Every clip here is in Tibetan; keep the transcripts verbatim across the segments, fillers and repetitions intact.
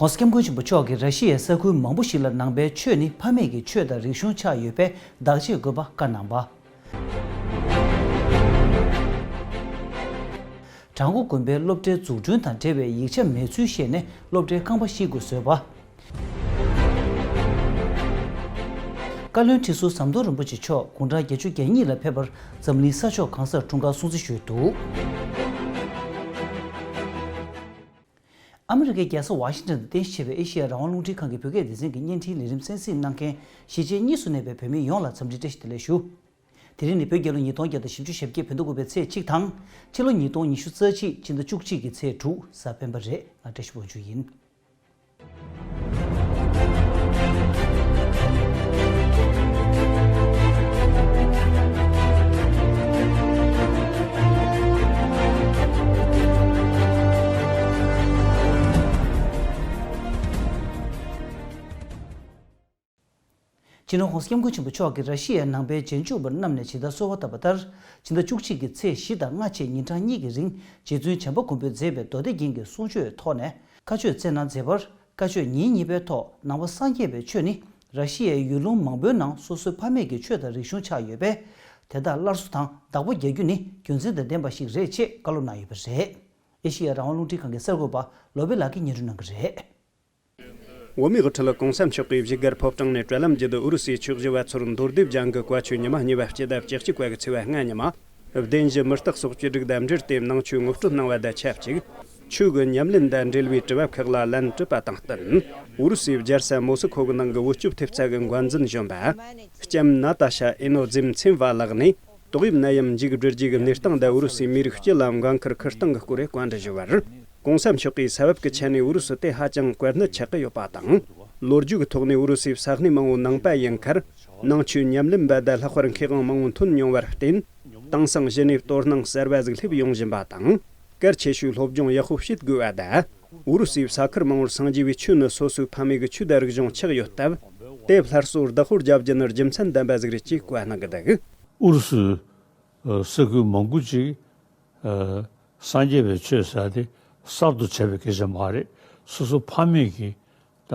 ༸གོང་ས་༸སྐྱབས་མགོན་ཆེན་པོ་མཆོག་གིས་ར་ཤི་ཡའི་ས་ཁུལ་མང་པོ་ཞིག་ལ་ནང་པའི་ཆོས་ནི་ཕ་མེས་ཀྱི་ཆོས་དང་རིག་གཞུང་ཆགས་ཡོད་པས་བདག་གཅེས་དགོས་པ་བཀའ་གནང་བ། བྲག་འགོ་དགོན་པའི་སློབ་གྲྭའི་འཛུགས་སྐྲུན་དང་འབྲེལ་བའི་ཡིག་ཆ་མེད་ཚུལ་བཤད་ནས་སློབ་གྲྭའི་ཁང་པ་བཤིག་དགོས་བཟོས་པ། བཀའ་བློན་ཁྲི་ཟུར་ཟམ་གདོང་རིན་པོ་ཆེ་མཆོག་དགུང་གྲངས་བརྒྱད་ཅུ་གྱ་གཉིས་ལ་ཕེབས་པར་འཛམ་གླིང་ས་ཕྱོགས་གང་སར་འཁྲུངས་སྐར་སྲུང་བརྩི་ཞུས་འདུག་ཨ་མི་རི་ཀའི་རྒྱལ་ས་ཝ་ཤིང་ཏན་དུ་རྟེན་གཞི་བྱས་པའི་ཨེ་ཤེ་ཡ་རང་དབང་རླུང་འཕྲིན་ཁང་གི་བོད་སྐད་སྡེ་ཚན་གྱི་བརྙན་འཕྲིན་ལས་རིམ་གསན་གཟིགས་གནང་མཁན་གཞིས་བྱེས་གཉིས་སུ་གནས་པའི་བོད་མི་ཡོངས་ལ་འཚམས་འདྲི་བཀྲ་ཤིས་བདེ་ལེགས་ཞུ། དེ་རིང་ནི་བོད་རྒྱལ་ལོ་ཉིས་སྟོང་བརྒྱ་དང་བཞི་བཅུ་ཞེ་བརྒྱད་བོད་ཟླ་དགུ་པའི་ཚེས་གཅིག་དང་། ཕྱི་ལོ་ཉིས་སྟོང་ཉི་ཤུ་རྩ་གཅིག་ཕྱི་ཟླ་བཅུ་གཅིག་གི་ཚེས་དྲུག་གཟའ་སྤེན་པ་རེད། ང་བཀྲ་ཤིས་དབང་ཕྱུག་ཡིན། སྤྱི་ནོར་༸གོང་ས་༸སྐྱབས་མགོན་ཆེན་པོ་མཆོག་གིས་ར་ཤི་ཡའི་ནང་པའི་རྗེས་འཇུག་པ་རྣམས་ནས་ཇི་ལྟར་གསོལ་བ་བཏབ་པ་ལྟར། ཕྱི་ཟླ་བཅུ་གཅིག་གི་ཚེས་བཞི་དང་ལྔ་བཅས་ཉིན་གྲངས་གཉིས་ཀྱི་རིང་རྗེ་བཙུན་བྱམས་པ་མགོན་པོས་མཛད་པའི་མདོ་སྡེ་རྒྱན་གྱི་གསུང་ཆོས་ཐོག་ནས་བཀའ་ཆོས་སྩལ་གནང་མཛད་པར། བཀའ་ཆོས་ཉིན་གཉིས་པའི་ཐོག་ནང་པ་སངས་རྒྱས་པའི་ཆོས་ནི་ར་ཤི་ཡའི་ཡུལ་ལུང་མང་པོའི་ནང་སོ་སོའི་ཕ་མེས་ཀྱི་ཆོས་དང་རིག་གཞུང་ཆགས་ཡོད་པས། དེ་དག་སླར་གསོ་དང་བདག་པོ་རྒྱག་རྒྱུ་ནི་རྒྱུ་མཚན་དང་ལྡན་པ་ཞིག་རེད་ཅེས་བཀའ་སློབ་གནང་ཡོད་པ་རེད། ཨེ་ཤེ་ཡ་རང་དབང་རླུང་འཕྲིན་ཁང་གི་གསར་འགོད་པ་ལོ་པེ་ལགས་ཀྱིས་སྙན་སྒྲོན་གནང་གི་རེད། བོད་མིའི་དབུ་ཁྲིད་༸གོང་ས་མཆོག་གིས་བཞུགས་སྒར་ཕོ་བྲང་ནས་དྲ་ལམ་བརྒྱུད་ཨུ་རུ་སུའི་ཆོས་བཞི་བ་ཚོར་མདོ་སྡེ་རྒྱན་གྱི་བཀའ་ཆོས་ཉི་མ་གཉིས་པ་སྤྱི་ཟླ་བཅུ་གཅིག་པ་གི་ཚེས་པ་ལྔ་ཉིན་མ། བདེན་བཞི་མུ་སྟེགས་སོགས་བཅོས་སྒྲིག་དང་འབྲེལ་ཏེ་ནང་ཆོས་ངོ་སྤྲོད་གནང་བ་དང་ཆབས་ཅིག་ཆོས་ཀྱི་ཉམས་ལེན་དང་འབྲེལ་བའི་དྲི་བ་ཁག་ལ་ལན་སྤྲད་པ་དང་བསྟུན། ཨུ་རུ་སུའི་རྒྱལ་ས་མོ་སི་ཁོ་གི་ནང་གི་བོད་སྐྱོབ་ཐེབས་རྩ་གི་འགོ་འཛིན་གཞོན་པ་ལྕམ་ན་ཏཱ་ཤ་ཨེ་ནོ་ཛིམ་ཚིན་བ་ལགས་ནས། ཏོག་དབྱིབས་ནད་ཡམས་འཇིགས་སྒྲིལ་རྗེས་ཀྱི་གནས་སྟངས་དང་ཨུ་རུ་སུའི་མི་རིགས་སྤྱི་ལ་འགན་འཁུར་ཁུར་སྟངས་ཀྱི་སྐོར་བཀའ་འདྲི་ཞུ་བར། ༸གོང་ས་མཆོག་གིས་ས་བབ་ཀྱི་ཆ་ནས་ཨུ་རུ་སུ་དེ་ཧ་ཅང་གལ་གནད་ཆགས་ཀྱི་ཡོད་པ་དང་། ལོ་རྒྱུས་ཀྱི་ཐོག་ནས་ཨུ་རུ་སུའི་ས་གནས་མང་བོ་ནང་པ་ཡིན་ཁར། ནང་ཆོས་ཉམས་ལེན་པ་དང་ལྷག་པར་མཁས་དབང་མང་བོ་ཐོན་མྱོང་བར་བརྟེན། དེང་སང་གཞི་ནས་དོ་སྣང་གསར་བ་ཟིག་སླེབས་ཡོང་བཞིན་པ་དང་། གལ་ཆེ་ཤོས་སློབ་སྦྱོང་ཡག་པོ་བྱེད་དགོས་པ་དང་། ཨུ་རུ་སུའི་ས་ཁུལ་མང་བོར་སངས་རྒྱས་པའི་ཆོས་ནི་སོ་སོའི་ཕ་མེས་ཀྱི་ཆོས་དང་རིག་གཞུང་ཆགས་ཡོད་སྟབས། དེ་སླར་གསོ་བདག་པོ་རྒྱག་རྒྱུ་ནི་རྒྱུ་མཚན་ལྡན་པ་ཟིག་རེད་ཅེས་བཀའ་གནང་གི་འདུག་ཨུ་རུ་སུའི་ས་ཁུལ་མང་པོ་ཅིག་ཨ། སངས་རྒྱས་པའི་ཆོས་ཟེར་དེ་གསར་དུ་བྱས་པའི་སྐད་ཆ་མ་རེད། སོ་སོ་ཕ་མེས་ཀྱི་ད་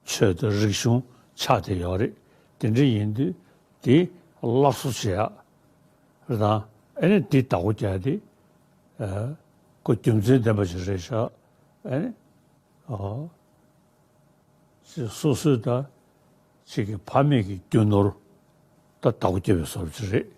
ཆོས་དང་རིག་གཞུང་ཆགས་བསྡད་ཡོད་རེད། དེ་འདྲ་ཡིན་དུས་དེ་སླར་གསོ་བྱེད་ཡག་རེད་དང་། ཨ་ནི་དེ་བདག་པོ་རྒྱག་དེ་ཨ། ཁོ་རྒྱུ་མཚན་ལྡན་པ་ཞིག་རེད་ཤག་ཨ་ནི། ཨ། སོ་སོའི་ད་ཅིག་གི་ཕ་མེས་ཀྱི་རྒྱུ་ནོར་ད་བདག་པོ་རྒྱབ་པའི་བཟོ་འདྲ་ཅིག་རེད།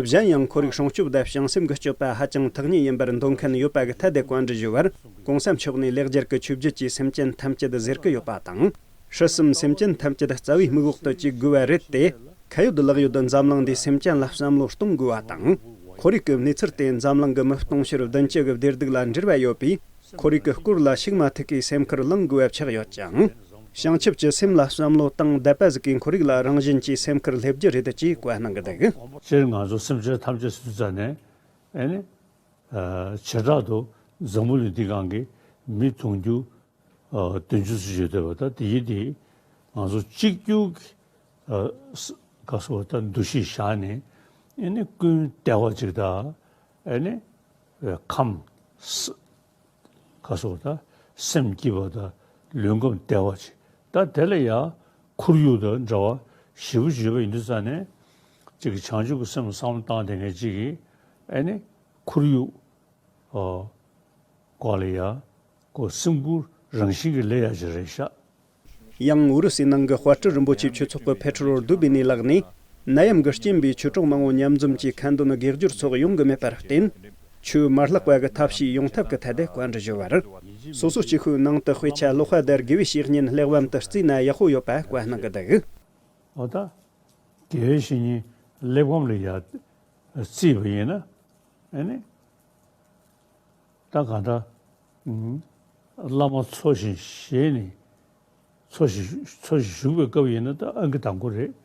གཞན་ཡང་ཁོར་ཡུག་སྲུང་སྐྱོབ་དང་བྱང་སེམས་ཀྱི་སྤྱོད་པ་ཧ་ཅང་ཐག་ཉེ་ཡིན་པར་འདོད་མཁན་ཡོད་པ་གི་ཐད་དེ་བཀའ་འདྲི་ཞུ་བར། ༸གོང་ས་མཆོག་ནས་ལེགས་སྦྱར་གྱི་ཆོས་བརྒྱད་ཀྱིས་སེམས་ཅན་ཐམས་ཅད་ཟེར་གྱི་ཡོད་པ་དང་། ཕྱི་གསུམ་སེམས་ཅན་ཐམས་ཅད་རྩ་བའི་མིག་འོག་ཏུ་བཅུག་དགོས་པ་རེད་དེ། ཁ་ཡོད་ལག་ཡོད་འཛམ་གླིང་འདིའི་སེམས་ཅན་ལ་བསམ་བློ་གཏོང་དགོས་པ་དང་། ཁོར་ཡུག་གི་གནས་ཚུལ་དེ་འཛམ་གླིང་གི་མི་སྟོང་ཕྲག་བདུན་ཅུ་གི་བདེ་སྡུག་ལ་འབྲེལ་བ་ཡོད་པས། ཁོར་ཡུག་གི་སྐོར་ལ་ཞིག་མ་ཐུབ་ཀྱི་སེམས་ཁུར་བླང་དགོས་པ་ཆགས་ཡོད་ཅིང་། བྱང་ཆུབ་ཀྱི་སེམས་ལ་བསམ་བློ་བཏང་བསྡད་པ་ཟིག་གིས་ཁོར་ཡུག་ལ་རང་བཞིན་གྱིས་སེམས་ཁུར་སླེབས་རྒྱུ་རེད་ཅེས་བཀའ་གནང་གི་འདུག་སྤྱིར་ང་ཚོ་སེམས་ཅན་ཐམས་ཅད་ཟེར་དུས་ཙ་ནས་ཨེ་ནི། བྱེ་བྲག་ཏུ་འཛམ་བུ་གླིང་འདི་སྒང་གི་མི་དུང་ཕྱུར་བདུན་ཅུ་ཙམ་ཡོད་བསྡད་པ། ད་དེ་ཡིན་དེ་ང་ཚོ་གཅིག་གྱུར་གྱི་ག་སོ་ད་འདུ་ཤེས་བཞག་ནས་ཨེ་ནི་ཀུན་བདེ་བ་ཅིག་དང་ཨེ་ནི་ཁམས་ག་སོགས་དང་སེམས་སྐྱིད་པ་དང་ལུས་ཁམས་བདེ་བ་ཅིག་ད་དེ་ལ་ཡང་ཁོར་ཡུག་དང་འབྲེལ་བ་ཞེ་པོ་ཅིག་ཡོད་པ་ཡིན་དུས་ཙང་ནས་ཅིག་གི་བྱང་ཆུབ་ཀྱི་སེམས་བསམ་བློ་བཏང་བསྡད་མཁན་ཅིག་གིས་ཨེ་ནི་ཁོར་ཡུག་ཨ་སྐོར་ལ་ཡང་ཁོ་སེམས་ཁུར་རང་བཞིན་གྱིས་སླེབས་ཡག་ཅིག་རེད་ཤག་ཡང་ཨུ་རུ་སུའི་ནང་གི་དཔལ་སྤྲུལ་རིན་པོ་ཆེའི་ཆོས་ཚོགས་ཀྱི་ཕེ་ཁྲི་རོ་རྡུ་བི་ནི་ལགས་ནས། ནད་ཡམས་ཀྱི་རྐྱེན་པས་ཆོས་གྲོགས་མང་བོ་མཉམ་འཛོམས་ཀྱིས་ཁ་འདོན་དགེ་སྦྱོར་སོགས་ཡོང་གི་མེད་པར་བརྟེན། ཆོས་མ་བརླག་པ་གི་ཐབས་ཤེས་ཡོང་ཐབས་ཀྱི་ཐད་དེ་བཀའ་འདྲི་ཞུ་བར། སོ་སོ་གཅིག་ཤོས་ནང་དུ་དཔེ་ཆ་ཀློག་པ་དང་དགེ་བའི་བཤེས་གཉེན་གླེགས་བམ་དུ་བརྩིས་ན་ཡག་པོ་ཡོད་པ་བཀའ་གནང་གི་འདུག་འོ་ད། དགེ་བའི་བཤེས་གཉེན་གླེགས་བམ་ལ་ཡ་བརྩིས་པ་ཡིན་ན། ཨ་ནི། ད་གང་ལྟར། བླ་མ་འཚོ་ཞིང་གཞེས་ནས། འཚོ་ཞིང་འཚོ་ཞིང་བཞུགས་པའི་སྐབས་ཡིན་ན་ད་ཨང་ཀི་དང་པོ་རེད།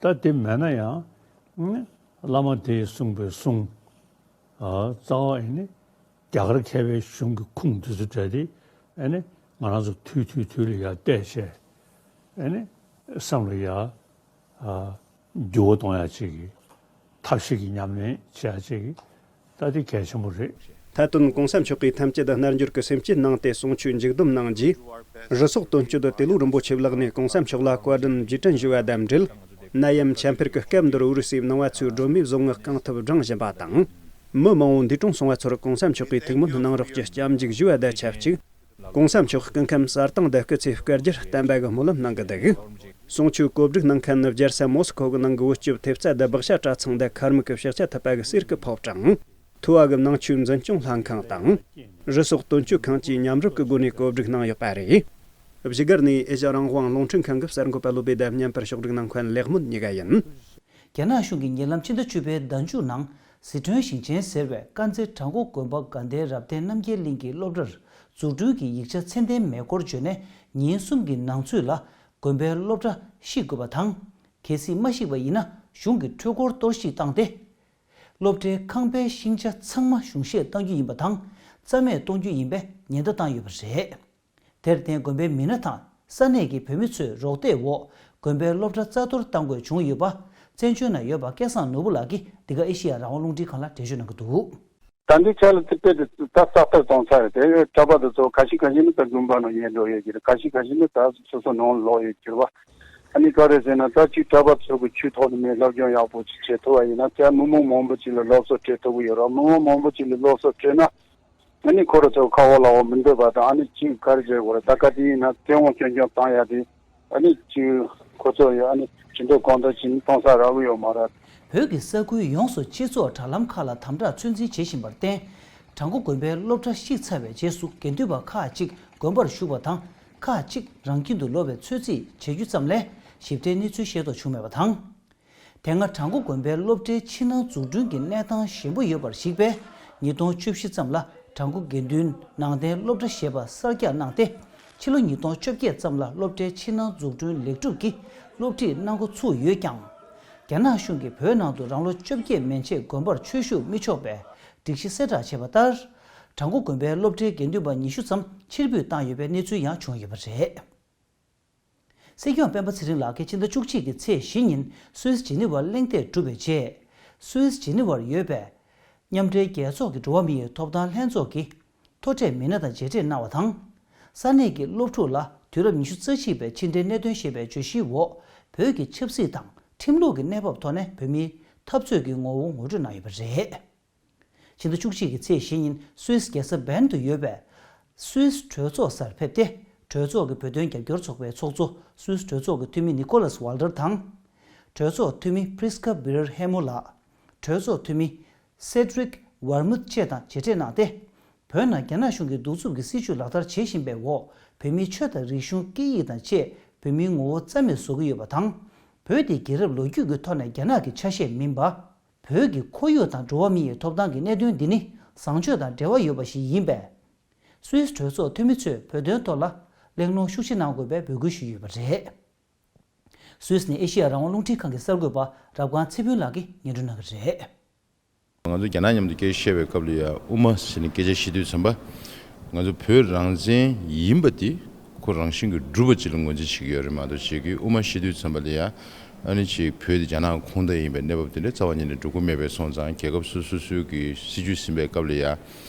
ད་དེ་མེད་ན་ཡང་། བླ་མ་དེས་གསུངས་པའི་གསུང་། རྩ་བ་ཡིན་ནི། རྒྱ་གར་མཁས་པའི་གཞུང་གི་ཁུངས་འདི་ཚོ་བྲལ་ཏེ། ཨ་ནི། ང་རང་ཚོ་དུས་དུས་དུས་ལ་ཡར་བལྟས་བྱས། ཨ་ནི། བསམ་ལ་ཡར། འགྱུར་བ་གཏོང་ཡག་ཅིག་གི་ཐབས་ཤེས་ཀྱི་ཉམས་ལེན་བྱེད་ཡག་ཅིག་གི་ད་དེ་གལ་ཆེན་པོ་རེད། མཐའ་དོན་༸གོང་ས་མཆོག་གིས་ཐམས་ཅད་རྣལ་འབྱོར་གྱི་སེམས་བསྐྱེད་གནང་སྟེ་གསུང་ཆོས་མཇུག་བསྡོམས་གནང་རྗེས། རུ་སོག་དོན་གཅོད་ཏེ་ལོ་རིན་པོ་ཆེ་ལགས་ནས་གོང་ས་མཆོག་ལ་བཀའ་དྲིན་རྗེས་དྲན་ཞུ་བ་དང་འབྲེལ། ནད་ཡམས་ཆད་འཕེལ་གྱི་སྐབས་འདིར་ཨུ་རུ་སུའི་ནང་བ་ཚོས་སྒྲོན་མེའི་བཟོ་ལྔ་གང་ཐུབ་བསྒྲེངས་བཞིན་པ་དང་། མི་མང་བོ་འདས་གྲོངས་སོང་བ་ཚོར་གོང་ས་མཆོག་གིས་ཐུགས་སྨོན་གནང་རོགས་ཀྱི་སྐྱབས་འཇུག་ཞུ་བ་དང་ཆབས་ཅིག་གོང་ས་མཆོག་སྐུ་ཁམས་གསལ་ཐང་དང་སྐུ་ཚེ་བསྐལ་བརྒྱར་བརྟན་པ་གི་སྨོན་ལམ་གནང་གི་འདུག་གསུང་ཆོས་གོ་སྒྲིག་གནང་མཁན་ནི་རྒྱལ་ས་མོ་སི་ཁོ་གི་ནང་གི་བོད་ཀྱི་ཐེབས་རྩ་དང་སྦག་ཤ་གྲྭ་ཚང་དང་མཁར་མུག་གི་ཕྱག་ཆ་ཐུབ་པ་གི་གསེར་གྱི་ཕོ་བྲང་། ཐུ་བ་གི་ནང་ཆོས་འཛིན་སྐྱོང་ལྷན་ཁང་དང་། རུ་སོག་དོན་གཅོད་ཁང་བཅས་མཉམ་རུབ་ཀྱི་སྒོ་ནས་གོ་སྒྲིག་གནང་ཡོད་པ་རེད། བཞུགས་སྒར་ནས་ཨེ་ཤ་རང་དབང་རླུང་འཕྲིན་ཁང་གི་གསར་འགོད་པ་བློ་བྷེ་དང་མཉམ་པར་ཕྱོགས་སྒྲིག་གནང་མཁན་ལེགས་སྨོན་གཉིས་ཀ་ཡིན། རྒྱ་ནག་གཞུང་གིས་ཉེ་ལམ་ཕྱི་ཟླ་བཅུ་པའི་ཟླ་མཇུག་ནང་ཟི་ཁྲོན་ཞིང་ཆེན་ཟེར་བའི་དཀར་མཛེས་བྲག་འགོ་དགོན་པ་དགའ་ལྡན་རབ་བརྟན་རྣམ་རྒྱལ་གླིང་གི་སློབ་གྲྭར་འཛུགས་སྐྲུན་གྱི་ཡིག་ཆ་ཚད་ལྡན་མེད་སྐོར་བརྗོད་ནས། ཉིན་གསུམ་གྱི་ནང་ཚུད་ལ་དགོན་པའི་སློབ་གྲྭ་བཤིག་དགོས་པ་དང་། གལ་སྲིད་མ་བཤིག་པ་ཡིན་ན་གཞུང་གིས་འཕྲུལ་འཁོར་གཏོར་བཤིག་བཏང་སྟེ། སློབ་གྲྭའི་ཁང་པའི་ཤིང་ཆ་ཚང་མ་གཞུང་བཞེས་གཏང་རྒྱུ་ཡིན་པ་དང་རྩ་མེད་གཏོང་རྒྱུ་ཡིན་པའི་ཉེན་བརྡ་བཏང་ཡོད་པ་རེད། དེར་བརྟེན་དགོན་པའི་མི་སྣ་དང་ས་གནས་ཀྱི་བོད་མི་ཚོས་རོགས་འདེགས་འོག་དགོན་པའི་སློབ་གྲྭ་རྩ་གཏོར་བཏང་དགོས་བྱུང་ཡོད་པ། བཙན་བྱོལ་ནང་ཡོད་པ་སྐལ་བཟང་ནོར་བུ་ལགས་ཀྱིས་འདི་ག་ཨེ་ཤེ་ཡ་རང་དབང་རླུང་འཕྲིན་ཁང་ལ་འགྲེལ་བརྗོད་གནང་གི་འདུག་ད་འདི་ཆ་ལ་དེ་དཔེ་དེ་ད་རྩ་གཏོར་གཏོང་ཚར་རེད། དེ་གྲྭ་པ་དེ་ཚོ་ཁ་ཤས་ཁ་ཤས་ནི་ད་དགོན་པ་ནང་ཡལ་འགྲོ་ཡོད་ཀྱི་རེད། ཁ་ཤས་ཁ་ཤས་ནི་ད་སོ་སོ་ནང་ལོག་ཡོད་ཀྱི་རེད་བ། ཨ་ནི་ག་རེ་ཟེར་ན་ད་ཅིག་གྲྭ་པ་ཚོ་གི་ཆོས་ཐོག་ནས་མི་སློབ་སྦྱོང་ཡག་པོ་ཅིག་བྱེད་ཐུབ་པ་ཡིན་ན་ད་མི་མང་མང་པོ་ཅིག་ལ་སློབ་གསོ་སྤྲད་ཐུབ་ཀྱི་ཡོད་རེད། མི་མང་མང་པོ་ཅིག་ལ་སློབ་གསོ་སྤྲད་ན། ཨ་ནི་ཁོ་རང་ཚོ་ཁ་འོག་ལ་འོ་མི་འདོད་པ་དང་། ཨ་ནི་ཅིག་ག་རེ་བྱེད་དགོས་རེད། ད་ག་དེ་ཡིན་ན་བཙན་དབང་སྐྱོན་སྐྱོན་བཏང་ཡ་དེ། ཨ་ནི་ཅིག་ཁོ་ཚོ་ཡ་ཨ་ནི་ཇུས་འདོད་གང་འདོད་ཅིག་གཏོང་ས་རག་གི་ཡོད་མ་རེད། བོད་ཀྱི་ས་ཁུལ་ཡོངས་སུ་སྤྱི་ཚོགས་དྲ་ལམ་ཁག་ལ་དམ་དྲག་ཚོད་འཛིན་བྱེད་བཞིན་པར་བརྟེན། བྲག་འགོ་དགོན་པའི་སློབ་གྲྭ་བཤིག་ཚར་བའི་རྗེས་སུ་དགེ་འདུན་པ་ཁག་ཅིག་དགོན་པར་ཞུགས་པ་དང་། ཁག་ཅིག་རང་ཁྱིམ་དུ་ལོག་པའི་ཚོད་རྩིས་བྱེད་རྒྱུ་ཙམ་ལས་ཞིབ་ཕྲའི་གནས་ཚུལ་ཤེས་རྟོགས་བྱུང་མེད་པ་དང་། དེ་སྔ་བྲག་འགོ་དགོན་པའི་སློབ་གྲྭའི་ཕྱི་ནང་འཛུགས་སྐྲུན་གྱི་གནས་སྟངས་ཞན་པོ་ཡོད་པར་གཞིགས་པས། ཉིས་སྟོང་བཅུ་བཞི་ཙམ་ལ་བྲག་འགོ་དགེ་འདུན་ནང་བསྟན་སློབ་གྲྭ་ཞེས་པ་གསར་རྒྱག་གནང་སྟེ། ཕྱི་ལོ་ཉིས་སྟོང་བཅོ་བརྒྱད་ཙམ་ལ་སློབ་གྲྭའི་ཕྱི་ནང་འཛུགས་སྐྲུན་ལེགས་གྲུབ་ཀྱིས་སློབ་ཁྲིད་གནང་འགོ་ཚུགས་ཡོད་ཀྱང་། རྒྱ་ནག་གཞུང་གིས་བོད་ནང་དུ་རང་ལོ་བཅོ་བརྒྱད་མན་ཆད་དགོན་པར་ཆོས་ཞུགས་མི་ཆོག་པའི་སྒྲིག་གཞི་གསལ་བསྒྲགས་བྱས་པ་ལྟར། བྲག་འགོ་དགོན་པའི་སློབ་གྲྭའི་དགེ་འདུན་པ་ཉི་ཤུ་ཙམ་ཕྱིར་འབུད་བཏང་ཡོད་པའི་གནས་ཚུལ་ཡང་བྱུང་ཡོད་པ་རེད། སྲིད་སྐྱོང་སྤེན་པ་ཚེ་རིང་ལགས་ཀྱིས་ཕྱི་ཟླ་བཅུ་གཅིག་གི་ཚེས་བཞི་ཉིན་སུད་སི་ཇི་ནི་ཝར་གླེང་སྟེགས་གྲུབ་པའི་རྗེས། སུད་སི་ཇི་ནི་ཝར་ཡོད་པའི་མཉམ་འབྲེལ་རྒྱལ་ཚོགས་ཀྱི་འགྲོ་བ་མི་ཡི་ཐོབ་ཐང་ལྷན་ཚོགས་ཀྱི་མཐོ་གྲས་མི་སྣ་དང་མཇལ་འཕྲད་གནང་བ་དང་། ས་གནས་ཀྱི་སློབ་ཕྲུག་ལ་དུས་རབས་ཉི་ཤུ་རྩ་གཅིག་པའི་ཕྱི་འབྲེལ་གནད་དོན་ཞེས་པའི་བརྗོད་གཞིའི་འོག་བོད་ཀྱི་ཆབ་སྲིད་དང་ཁྲིམས་ལུགས་ཀྱི་གནས་བབ་ཐོག་ནས་བོད་མིའི་འཐབ་རྩོད་ཀྱི་ངོ་བོ་ངོ་སྤྲོད་གནང་ཡོད་པ་རེད། ཕྱི་ཟླ་བཅུ་གཅིག་གི་ཚེས་བཞི་ཉིན་སུད་སི་རྒྱལ་ས་བྷན་དུ་ཡོད་པའི་སུད་སི་གྲོས་ཚོགས་སར་ཕེབས་ཏེ། གྲོས་ཚོགས་ཀྱི་བོད་དོན་རྒྱབ་སྐྱོར་ཚོགས་པའི་ཚོགས་གཙོ་སུད་སི་གྲོས་ཚོགས་ཀྱི་འཐུས་མི་ནི་ཀོ་ལཱས་ཝལ་ཏར་དང་། གྲོས་ཚོགས་འཐུས་མི་པྲིས་ཀ་བི་རར་ཧེ་མོ་ལགས། གྲོས་ཚོགས་འཐུས་མི་སེ་ཏྲིག་ཝར་མུད་བཅས་དང་མཇལ་འཕྲད་གནང་སྟེ། བོད་ནང་རྒྱ་ནག་གཞུང་གིས་གདུག་རྩུབ་ཀྱི་སྲིད་བྱུས་ལག་བསྟར་བྱེད་བཞིན་པའི་འོག་བོད་མིའི་ཆོས་དང་རིག་གཞུང་སྐད་ཡིག་དང་བཅས་བོད་མིའི་ངོ་བོ་རྩ་མེད་བཟོ་གི་ཡོད་པ་དང་། བོད་དེ་རྒྱལ་རབས་ལོ་རྒྱུས་ཀྱི་ཐོག་ནས་རྒྱ་ནག་གི་ཆ་ཤས་མིན་པ། བོད་ཀྱི་ཁོར་ཡུག་དང་འགྲོ་བ་མི་ཡི་ཐོབ་ཐང་གི་གནད་དོན་འདི་ནི་བཟང་སྤྱོད་དང་འབྲེལ་བ་ཡོད་པ་ཞིག་ཡིན་པས། སུད་སི་གྲོས་ཚོགས་འཐུས་མི་ཚོས་བོད་དོན་ཐོག་ལ་གླེང་སློང་ཤུགས་ཆེ་གནང་དགོས་པའི་འབོད་སྐུལ་ཞུས་ཡོད་པ་རེད། སུད་སི་ནས་ཨེ་ཤེ་ཡ་རང་དབང་རླུང་འཕྲིན་ཁང་གི་གསར་འགོད་པ་རབ་སྒང་ཚེ་ཕུན་ལགས་ཀྱིས་སྙན་སྒྲོན་གནང་གི་རེད། ང་ཚོ་རྒྱ་ནག་མཉམ་དུ་སྐད་ཆ་བཤད་པའི་སྐབས་ལ་ཡ་དབུ་མ་ཟེར་ནས་སྐད་ཆ་བཤད་དུས་ཙམ་པ། ང་ཚོ་བོད་རང་བཙན་ཡིན་པ་དེ་ཁོ་རང་བཞིན་གྱིས་གྲུབ་པ་ཅིག་ལ་ངོས་འཛིན་བྱེད་ཀྱི་ཡོད་རེད་མ་གཏོགས། བྱེད་ཀྱི་དབུ་མ་བཤད་དུས་ཙམ་པ་ལ་ཡ་ཨ་ནི་ཅིག་བོད་དེ་རྒྱ་ནག་ཁོངས་གཏོགས་ཡིན་པའི་གནས་བབ་དེ་འདྲ་རྩ་བ་ཉིད་ནས་འགྲོ་གི་མེད་པའི་སོང་ཙང་། རྒྱལ་ཁབ་སོ་སོ་སོའི་གི་སྲིད་ཇུས་ཟིན་པའི་སྐབས་ལ་ཡ།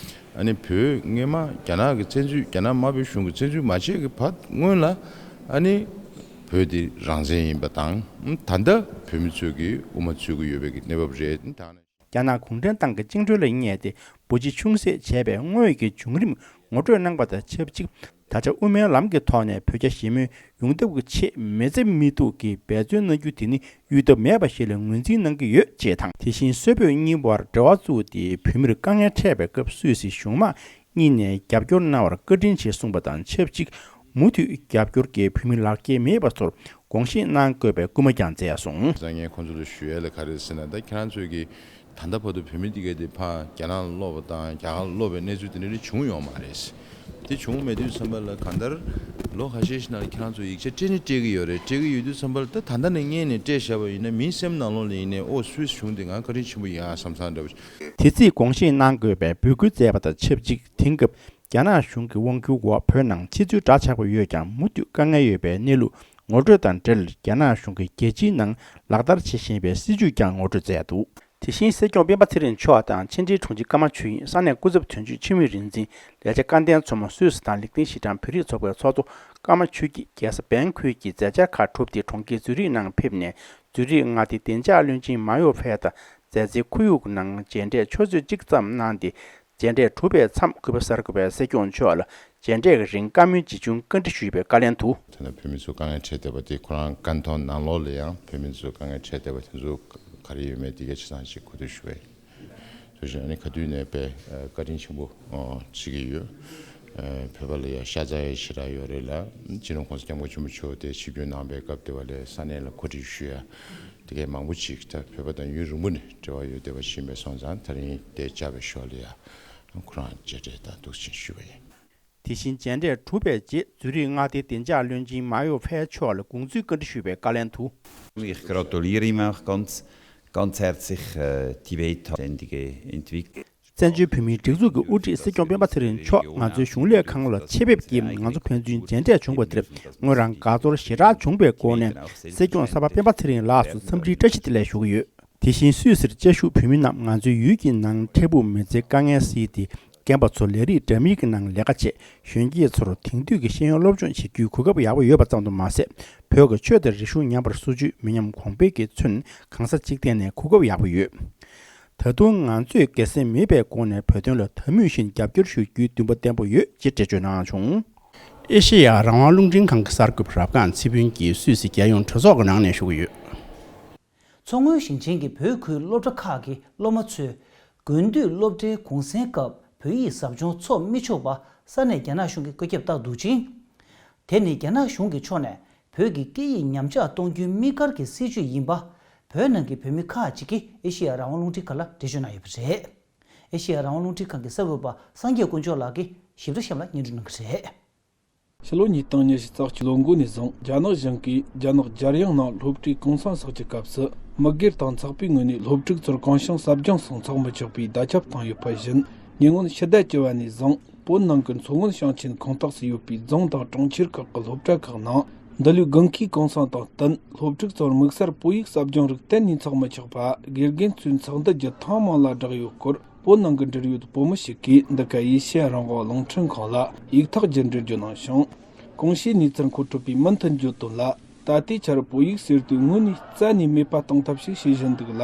ཨ་ནི་བོད་སྔོན་མ་རྒྱ་ནག་གི་བཙན་འཛུལ། རྒྱ་ནག་དམར་པོའི་གཞུང་གི་བཙན་འཛུལ་མ་བྱས་ཀྱི་བར་སྔོན་ལ་ཨ་ནི་བོད་དེ་རང་བཙན་ཡིན་པ་དང་། ད་ལྟ་བོད་མི་ཚོས་ཀྱི་དབུ་མ་འཛུལ་གྱི་ཡོད་པའི་གི་གནས་བབ་རེད། ད་ནི། རྒྱ་ནག་གུང་ཁྲན་ཏང་གི་བཅིངས་འགྲོལ་ལ་བསྙད་དེ་འབུ་བརྗེ་ཆུང་ཟད་བྱས་པའི་དངོས་ཀྱི་བྱུང་རིམ་ངོ་སྤྲོད་གནང་པ་དང་ཆབས་ཅིག་ད་ཆ་དབུ་མའི་ལམ་གྱི་ཐོག་ནས་བོད་རྒྱ་ཞི་མོལ་ཡོང་ཐབས་ཀྱི་ཆེད་མི་རྩེ་མི་གཏུག་གི་འབད་བརྩོན་གནང་རྒྱུ་དེ་ནི་གཡོལ་ཐབས་མེད་པ་ཞིག་ལ་ངོས་འཛིན་གནང་གི་ཡོད་ཅེས་དང་། དེ་བཞིན་སུད་བོད་གཉིས་བར་འབྲེལ་བ་བཙུགས་ཏེ་བོད་མིར་དཀའ་ངལ་འཕྲད་པའི་སྐབས་སུད་སི་གཞུང་དམངས་གཉིས་ནས་རྒྱབ་སྐྱོར་གནང་བར་བཀའ་དྲིན་ཆེ་གསུངས་པ་དང་ཆབས་ཅིག་མུ་མཐུད་རྒྱབ་སྐྱོར་གྱིས་བོད་མི་ལག་འཁྱེར་མེད་པ་ཚོར་དགོངས་བཞེས་གནང་དགོས་པའི་སྐུལ་མ་ཀྱང་མཛད་སོང་། བཟང་ངན་ཁོང་ཚོ་ལ་ཞུ་ཡ་ལ་ག་རེ་ཟེར་ན། ད་ཁྱེད་རང་ཚོས་ཀྱིས་ད་ལྟ་བར་དུ་བོད་མི་འདི་གས་དེ་ཕར་རྒྱ་ནག་ལ་སློག་པ་དང་རྒྱ་གར་ལ་སློག་པའི་གནས་ཚུལ་དེ་འདྲ་རེ་བྱུང་ཡོད་མ་རེད། དེ་བྱུང་མེད་དུས་ཙམ་པ་ལ་གང་ལྟར་ལོ་ཁ་ཤས་ཤིག་ནང་ལ་ཁྱེད་རང་ཚོ་ཡིག་ཆ་སྤྲད་ནི་སྤྲད་ཀྱི་ཡོད་རེད། སྤྲད་ཀྱི་ཡོད་དུས་ཙམ་པ་ལ་ད་ད་ལྟ་ནས་སྔས་ནས་སྤྲད་བཞག་པ་ཡིན་ན། མིའི་སེམས་ནང་ལོགས་ལ་ཡིན་ནའི་ཨོ་སུད་སི་གཞུང་དེ་ང་བཀའ་དྲིན་ཆེན་པོ་ཡིན་ཨ་བསམ་བསམ་འདྲ་པོ་ཞིག་དེ་རྩིས་དགོངས་བཞེས་གནང་དགོས་པའི་འབོད་སྐུལ་མཛད་པ་དང་ཆབས་ཅིག་དེང་སྐབས་རྒྱ་ནག་གཞུང་གི་དབང་སྒྱུར་འོག་བོད་ནང་ཕྱི་ཚུལ་འདྲ་ཆགས་པ་ཡོད་ཀྱང་མུ་མཐུད་དཀའ་ངལ་ཡོད་པའི་གནས་ལུགས་ངོ་སྤྲོད་དང་འབྲེལ། རྒྱ་ནག་གཞུང་གིས་རྒྱལ་སྤྱིའི་ནང་ལག་བསྟར་བྱེད་བཞིན་པའི་སྲིད་བྱུས་ཀྱང་ངོ་སྤྲོད་མཛད་འདུག་དེ་བཞིན་སྲིད་སྐྱོང་སྤེན་པ་ཚེ་རིང་མཆོག་དང་ཆིན་ཀྲིན་གྲོང་ཁྱེར་ཀརྨ་ཆོས་དབྱིངས། ས་གནས་སྐུ་ཚབ་དོན་གཅོད་འཆི་མེད་རིག་འཛིན། ལས་བྱེད་ཀ་རྟེན་མཚོ་མོ། སུད་སི་དང་ལིག་ཏེན་ཤི་ཊན་བོད་རིགས་ཚོགས་པའི་ཚོགས་གཙོ། ཀརྨ་ཆོས་སྐྱིད། རྒྱལ་ས་བན་ཁུལ་གྱི་མཛད་འཆར་ཁག་གྲུབ་སྟེ། གྲོང་ཁྱེར་ཛུ་རིག་ནང་ཕེབས་ནས། ཛུ་རིག་མངའ་སྡེའི་བདེ་འཇགས་བློན་ཆེན་མཱ་ཡོ་ཧྥེ་དང་མཛའ་བརྩེའི་ཁོར་ཡུག་ནང་མཇལ་འཕྲད་ཆུ་ཚོད་གཅིག་ཙམ་གནང་སྟེ། མཇལ་འཕྲད་གྲུབ་པའི་མཚམས། གུས་པ་གསར་འགོད་པས་སྲིད་སྐྱོང་མཆོག་ལ་མཇལ་འཕྲད་ཀྱི་རིང་བཀའ་མོལ་ཇི་བྱུང་བཀའ་འདྲི་ཞུས་པའི་བཀའ་ལན་དུ། དེ་ནས་བོད་མི་ཚོ་དཀའ་ངལ་འཕྲད་བསྡད་པ་དེ་ཁོ་རང་བཀའ་མཐོང་ནང་ལོགས་ལ་ཡང་བོད་མི་ཚོ་དཀའ་ངལ་འཕྲད་བསྡད་པ་དེ་ཚོ་ག་རེ་ཡོད་མེད་དེ་གའི་ཆ་ཚང་ཞིག་གོ་ཐོས་ཞུ་བ་ཡིན། དེ་བཞིན་ཨ་ནི་ག་དུས་ནས་དཔེ་བཀའ་དྲིན་ཆེན་པོ་བྱེད་ཀྱི་ཡོད། བོད་པ་ལ་ཡང་ཤ་ཚ་ཡང་ཞེ་དྲག་ཡོད་རེད་ལ། སྤྱི་ནོར་༸གོང་ས་༸སྐྱབས་མགོན་ཆེན་པོ་མཆོག་དེ་ཆིབས་བསྒྱུར་གནང་པའི་སྐབས་དེ་བ་ལས་ས་གནས་ལ་གོ་སྒྲིག་ཞུ་ཡ་དེ་གའི་མང་པོ་ཅིག་ད་བོད་པ་དང་ཡུན་རིང་པོ་ནས་འབྲེལ་བ་ཡོད་བསྡད་པ་ཞིག་ཡིན་པས་སོང་ཙང་། ད་རིང་དེ་བཅར་བའི་ཞོར་ལ་ཡང་ཁོ་རང་མཇལ་འཕྲད་དང་ཐུགས་རྗེ་ཆེ་ཞུ་བ་ཡིན། དེ་བཞིན་མཇལ་འཕྲད་གྲུབ་པའི་རྗེས། ཛུ་རིག་མངའ་སྡེའི་བདེ་འཇགས་བློན་ཆེན་མཱ་ཡོ་ཧྥེ་མཆོག་ལ་དགོངས་ཚུལ་བཀའ་འདྲི་ཞུས་པའི་བཀའ་ལན་དུ། Ich gratuliere ihm auch ganz, ganz herzlich, äh, die weitständige Entwicklung. བཙན་བྱོལ་བོད་མིའི་སྒྲིག་འཛུགས་ཀྱི་དབུ་ཁྲིད་སྲིད་སྐྱོང་སྤེན་པ་ཚེ་རིང་མཆོག་ང་ཚོའི་གཞུང་ལས་ཁང་ལ་ཆེད་ཕེབས་ཀྱིས་ང་ཚོ་ཕན་ཚུན་མཇལ་འཕྲད་བྱུང་བ་དེར་ངོས་རང་དགའ་ཚོར་ཞེ་དྲག་བྱུང་བའི་སྒོ་ནས། སྲིད་སྐྱོང་གསར་པ་སྤེན་པ་ཚེ་རིང་ལགས་སུ་འཚམས་འདྲིའི་བཀྲ་ཤིས་བདེ་ལེགས་ཞུ་གི་ཡོད། དེ་བཞིན་སུད་སིར་བཅའ་བཞུགས་བོད་མི་རྣམས་ང་ཚོའི་ཡུལ་གྱི་ནང་འཕྲལ་ཕུགས་མི་ཚེའི་དཀའ་ངལ་སེལ་ཏེ། རྒན་པ་ཚོ་ལས་རིགས་འདྲ་མིན་གྱི་ནང་ལས་ཀ་བྱེད། གཞོན་སྐྱེས་ཚོར་དེང་དུས་ཀྱི་ཤེས་ཡོན་སློབ་སྦྱོང་བྱེད་རྒྱུའི་གོ་སྐབས་ཡག་པོ་ཡོད་པ་ཙམ་དུ་མ་ཟད། བོད་ཀྱི་ཆོས་དང་རིག་གཞུང་ཉམས་པར་བཟོ་རྒྱུའི་མི་ཉམས་གོང་འཕེལ་གྱི་ཚུན་གང་ས་གཅིག་ཐད་ནས་གོ་སྐབས་ཡག་པོ་ཡོད། ད་དུང་ང་ཚོས་སྒེར་སེམས་མེད་པའི་སྒོ་ནས་བོད་དོན་ལ་ད་མུས་བཞིན་རྒྱབ་སྐྱོར་ཞུ་རྒྱུའི་འདུན་པ་བརྟན་པོ་ཡོད་ཅེས་འགྲེལ་བརྗོད་གནང་བྱུང་། ཨེ་ཤེ་ཡ་རང་དབང་རླུང་འཕྲིན་ཁང་གི་གསར་འགོད་པ་རབ་སྒང་ཚེ་ཕུན་གྱིས་སུད་སི་རྒྱལ་ཡོངས་གྲོས་ཚོགས་ཀྱི་ནང་ནས་ཞུ་གི་ཡོད། མཚོ་སྔོན་ཞིང་ཆེན་གྱི་བོད་ཁུལ་སློབ་གྲྭ་ཁག་གི་སློབ་མ་ཚོས་དགུན་དུས་སློབ་གྲྭའི་གུང་སེང་སྐབས་བོད་ཡིག་ཟབ་སྦྱོང་འཚོགས་མི་ཆོག་པ་ས་གནས་རྒྱ་ནག་གཞུང་གིས་བཀའ་ཁྱབ་བཏང་འདུག་ཅིང་། དེ་ནི་རྒྱ་ནག་གཞུང་གི་ཕྱོགས་ནས་བོད་ཀྱི་སྐད་ཡིག་ཉམས་ཆག་གཏོང་རྒྱུའི་དམིགས་བཀར་གྱི་སྲིད་བྱུས་ཡིན་པ། བོད་ནང་གི་བོད་མི་ཁག་ཅིག་གིས་ཨེ་ཤེ་ཡ་རང་དབང་རླུང་འཕྲིན་ཁང་ལ་འགྲེལ་བརྗོད་གནང་ཡོད་པ་རེད། ཨེ་ཤེ་ཡ་རང་དབང་རླུང་འཕྲིན་ཁང་གི་གསར་འགོད་པ་སངས་རྒྱས་དཀོན་མཆོག་ལགས་ཀྱིས་ཞིབ་ཕྲ་གཤམ་ལ་སྙན་སྒྲོན་གནང་གི་རེད། ཕྱི་ལོ་ཉིས་སྟོང་ཉི་ཤུ་རྩ་གཅིག་ལོ་འགོ་ནས་བཟུང་རྒྱ་ནག་གཞུང་གིས་རྒྱ་ནག་རྒྱལ་ཡོངས་ནང་སློབ་གྲྭའི་གུང་སེང་ཚོགས་ཀྱི་སྐབས་སུ་མི་སྒེར་དང་ཚོགས་པའི་ངོས་ནས་སློབ་ཕྲུག་ཚོར་གུང་སེང་ཟབ་སྦྱོང་སོགས་འཚོགས་མི་ཆོག་པའི་བརྡ་ཁྱབ་བཏང་ཡོད་པ་བཞིན། ཉེ་སྔོན་ཕྱི་ཟླ་བཅུ་པ་ནས་བཟུང་བོད་ནང་གི་མཚོ་སྔོན་ཞིང་ཆེན་ཁོངས་གཏོགས་སུ་ཡོད་པའི་རྫོང་དང་གྲོང་ཁྱེར་ཁག་གི་སློབ་གྲྭ་ཁག་ནང་འདི་ལོའི་དགུན་ཁའི་གུང་སེང་དང་བསྟུན་སློབ་ཕྲུག་ཚོར་དམིགས་བསལ་བོད་ཡིག་ཟབ་སྦྱོང་རིགས་གཏན་ནས་འཚོགས་མི་ཆོག་པ་དགེ་རྒན་ཚོས་ཚོགས་འདུ་བརྒྱུད་ཐེངས་མང་ལ་བསྒྲགས་ཡོད་སྐོར། བོད་ནང་གི་འབྲེལ་ཡོད་བུ་མོ་ཞིག་གིས་འདི་ག་ཨེ་ཤེ་ཡ་རང་དབང་རླུང་འཕྲིན་ཁང་ལ་ཡིག་ཐོག་བརྒྱུད་འགྲེལ་བརྗོད་གནང་བྱུང་། གོང་ཞུས་གནས་ཚུལ་མཁོ་སྤྲོད་པས་མུ་མཐུད་བརྗོད་དོན་ལ། ད་ལྟའི་ཆར་བོད་ཡིག་ཟེར་དུས་དངོས་གནས་རྩ་ནས་མེད་པ་གཏོང་ཐབས་ཤིག་བྱེད་བཞིན་འདུག་ལ།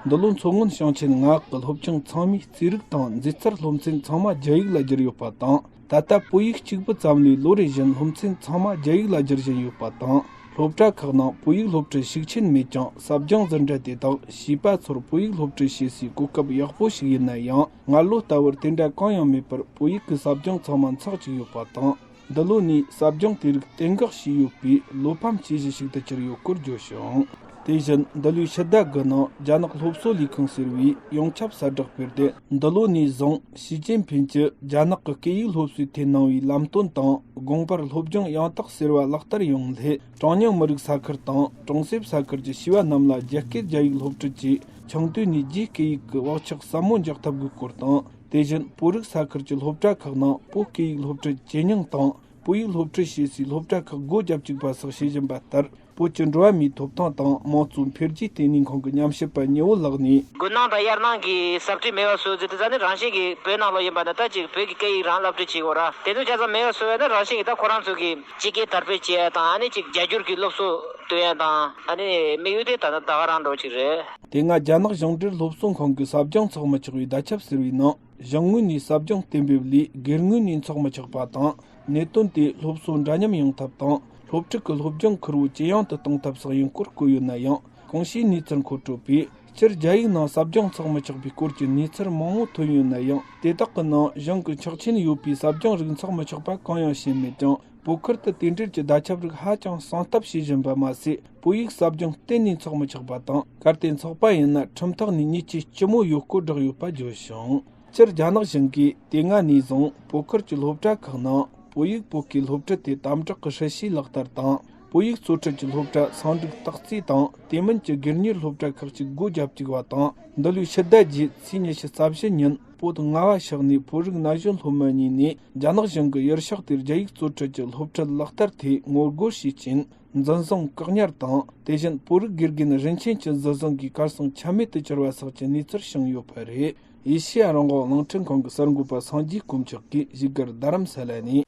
འདི་ལོ་མཚོ་སྔོན་ཞིང་ཆེན་ལྔ་གི་སློབ་ཆུང་ཚང་མའི་རྩིས་རིག་དང་མཛེས་རྩལ་སློབ་ཚན་ཚང་མ་རྒྱ་ཡིག་ལ་བསྒྱུར་ཡོད་པ་དང་། ད་ལྟ་བོད་ཡིག་གཅིག་པུ་ཙམ་ལས་ལོ་རེ་བཞིན་སློབ་ཚན་ཚང་མ་རྒྱ་ཡིག་ལ་བསྒྱུར་བཞིན་ཡོད་པ་དང་། སློབ་གྲྭ་ཁག་ནང་བོད་ཡིག་སློབ་ཁྲིད་ཤུགས་ཆེན་མེད་ཀྱང་ཟབ་སྦྱོང་ཟུར་འདྲ་དེ་དག་བྱིས་པ་ཚོར་བོད་ཡིག་སློབ་ཁྲིད་བྱེད་སའི་གོ་སྐབས་ཡག་པོ་ཞིག་ཡིན་ན་ཡང་། སྔར་ལོ་ལྟ་བུར་དེ་འདྲ་གང་ཡང་མེད་པར་བོད་ཡིག་གི་ཟབ་སྦྱོང་ཚང་མ་འཚོགས་བཅུག་ཡོད་པ་དང་། འདི་ལོ་ནས་ཟབ་སྦྱོང་དེ་རིགས་གཏན་འགོག་བྱས་ཡོད་པས་བློ་ཕམ་བྱེད་གཞི་ཞིག་ཏུ་གྱུར་ཡོད་སྐོར་བརྗོད་བྱུང་། དེ་བཞིན་འདི་ལོའི་ཕྱི་ཟླ་དགུ་ནང་རྒྱ་ནག་སློབ་གསོ་ལས་ཁུངས་ཟེར་བས་ཡོངས་ཁྱབ་གསལ་བསྒྲགས་སྤེལ་ཏེ། འདི་ལོ་ནས་བཟུང་ཞི་ཅིན་ཕིན་གྱིས་རྒྱ་ནག་གི་སྐད་ཡིག་སློབ་གསོའི་ཐད་གནང་བའི་ལམ་སྟོན་དང་དགོངས་པར་སློབ་སྦྱོང་ཡང་དག་ཟེར་བ་ལག་བསྟར་ཡོང་སླད། གྲངས་ཉུང་མི་རིགས་ས་ཁུལ་དང་གྲོང་གསེབ་ས་ཁུལ་གྱི་བྱིས་པ་རྣམས་ལ་རྒྱ་སྐད་རྒྱ་ཡིག་སློབ་ཁྲིད་ཀྱིས་ཆུང་དུས་ནས་རྒྱའི་སྐད་ཡིག་གི་བག་ཆགས་ཟབ་མོ་འཇགས་ཐབས་དགོས་སྐོར་དང་། དེ་བཞིན་བོད་རིགས་ས་ཁུལ་གྱི་སློབ་གྲྭ་ཁག་ནང་བོད་སྐད་ཡིག་སློབ་ཁྲིད་ཇེ་ཉུང་དང་། བོད་ཡིག་སློབ་ཁྲིད་བྱེད་སའི་སློབ་གྲྭ་ཁག་སྒོ་བརྒྱབ་བཅུག་པ་སོགས་བྱེད་བཞིན་པ་ལྟར། བོད་ཀྱི་འགྲོ་བ་མིའི་ཐོབ་ཐང་དང་དམངས་གཙོ་འཕེལ་རྒྱས་ལྟེ་གནས་ཁང་གི་ཉམས་ཞིབ་པ་ཉི་འོད་ལགས་ནས། དགུན་གནང་དང་དབྱར་གནང་གི་ཟབ་ཁྲིད་མེད་པ་བཟོ་ཟེར་དུས་ཙང་ནི་རང་བཞིན་གྱིས་བོད་ནང་ལོགས་ཡིན་པ་ན་ད་ཅིག་བོད་ཀྱི་སྐད་ཡིག་རང་སློབ་ཁྲིད་བྱེད་དགོས་ར། དེ་ཚོ་ཆ་ཚང་མེད་པ་བཟོ་བས་ན་རང་བཞིན་གྱིས་ད་ཁོ་རང་ཚོ་གི་སྤྱི་སྐད་དར་སྤེལ་བྱེད་ཡ་དང་ཨ་ནི་ཅིག་རྒྱ་སྒྱུར་གྱི་སློབ་གསོ་སྟོན་ཡ་དང་ཨ་ནི་དམིགས་ཡུལ་དེ་ད་ད་ག་རང་འགྲོ་གི་རེད། དེ་སྔ་རྒྱ་ནག་གཞུང་འབྲེལ་སློབ་གསོ་ཁང་གི་ཟབ་སྦྱོང་འཚོགས་མི་ཆོག་པའི་བརྡ་ཁྱབ་ཟེར་བའི་ནང་། གཞུང་ངོས་ནས་ཟབ་སྦྱོང་གཏན་འབེབས་ལས་སྒེར་ངོས་ནས་འཚོགས་མི་ཆོག་པ་དང་། གནད་དོན་དེ་སློབ་གསོ་འདྲ་མཉམ་ཡོང་ཐབས་དང་། སློབ་ཕྲུག་གི་སློབ་སྦྱོང་ཁུར་བོ་ཇེ་ཡང་དུ་གཏོང་ཐབས་སོགས་ཡིན་སྐོར་བཀོད་ཡོད་ན་ཡང་། གོང་ཞུས་གནས་ཚུལ་མཁོ་སྤྲོད་པས། སྤྱིར་རྒྱ་ཡིག་ནང་ཟབ་སྦྱོང་འཚོགས་མི་ཆོག་པའི་སྐོར་གྱི་གནས་ཚུལ་མང་བོ་ཐོན་ཡོད་ན་ཡང་། དེ་དག་གི་ནང་གཞུང་གི་ཆོག་མཆན་ཡོད་པའི་ཟབ་སྦྱོང་རིགས་འཚོགས་མི་ཆོག་པ་གང་ཡང་བཤད་མེད་ཀྱང་། བོད་ཁུལ་དུ་དེ་འབྲེལ་གྱི་བརྡ་ཁྱབ་རིགས་ཧ་ཅང་གསང་སྟབས་བྱེད་བཞིན་པ་མ་ཟད། བོད་ཡིག་ཟབ་སྦྱོང་གཏན་ནས་འཚོགས་མི་ཆོག་པ་དང་། གལ་ཏེ་འཚོགས་པ་ཡིན་ན་ཁྲིམས་ཐོག་ནས་ཉེས་ཆད་ལྕི་མོ་ཡོད་སྐོར་བསྒྲགས་ཡོད་པ་བརྗོད་བྱུང་། སྤྱིར་རྒྱ་ནག་གཞུང་གིས་དེ་སྔ་ནས་བཟུང་བོད་ཁུལ་གྱི་སློབ་གྲྭ་ཁག་ནང་བོད་ཡིག་བོད་སྐད་སློབ་ཁྲིད་དེ་དམ་དྲག་གི་སྲིད་བྱུས་ལག་བསྟར་དང་། བོད་ཡིག་གཙོ་ཁྲིད་ཀྱི་སློབ་གྲྭ་སང་འགྲིག་རྟགས་རྩིས་དང་། དེ་མིན་གྱི་སྒེར་གཉེར་སློབ་གྲྭ་ཁག་ཅིག་སྒོ་བརྒྱབ་བཅུག་པ་དང་། འདི་ལོའི་ཕྱི་ཟླ་བརྒྱད་ཚེས་ཉི་ཤུ་རྩ་བཞི་ཉིན་བོད་རྔ་བ་ཕྱོགས་ནས་བོད་རིགས་ན་གཞོན་སློབ་མ་གཉིས་ནས་རྒྱ་ནག་གཞུང་གི་ཡུལ་ཕྱོགས་དེར་རྒྱ་ཡིག་གཙོ་ཁྲིད་ཀྱི་སློབ་ཁྲིད་ལག་བསྟར་ཐད་ངོ་རྒོལ་བྱས་རྐྱེན། འཛིན་བཟུང་བཀག་ཉར་དང་། དེ་བཞིན་བོད་རིགས་དགེ་རྒན་རིན་ཆེན་གྱི་འཛིན་བཟུང་གིས་གར་སོང་ཆ་མེད་དུ་གྱུར་བ་སོགས་ཀྱི་གནས་ཚུལ་བྱུང་ཡོད་པ་རེད། ཨེ་ཤེ་ཡ་རང་དབང་རླུང་འཕྲིན་ཁང་གི་གསར་འགོད་པ་སངས་རྒྱས་དཀོན་མཆོག་གིས་བཞུགས་སྒར་རྡ་རམ་ས་ལ་ནས།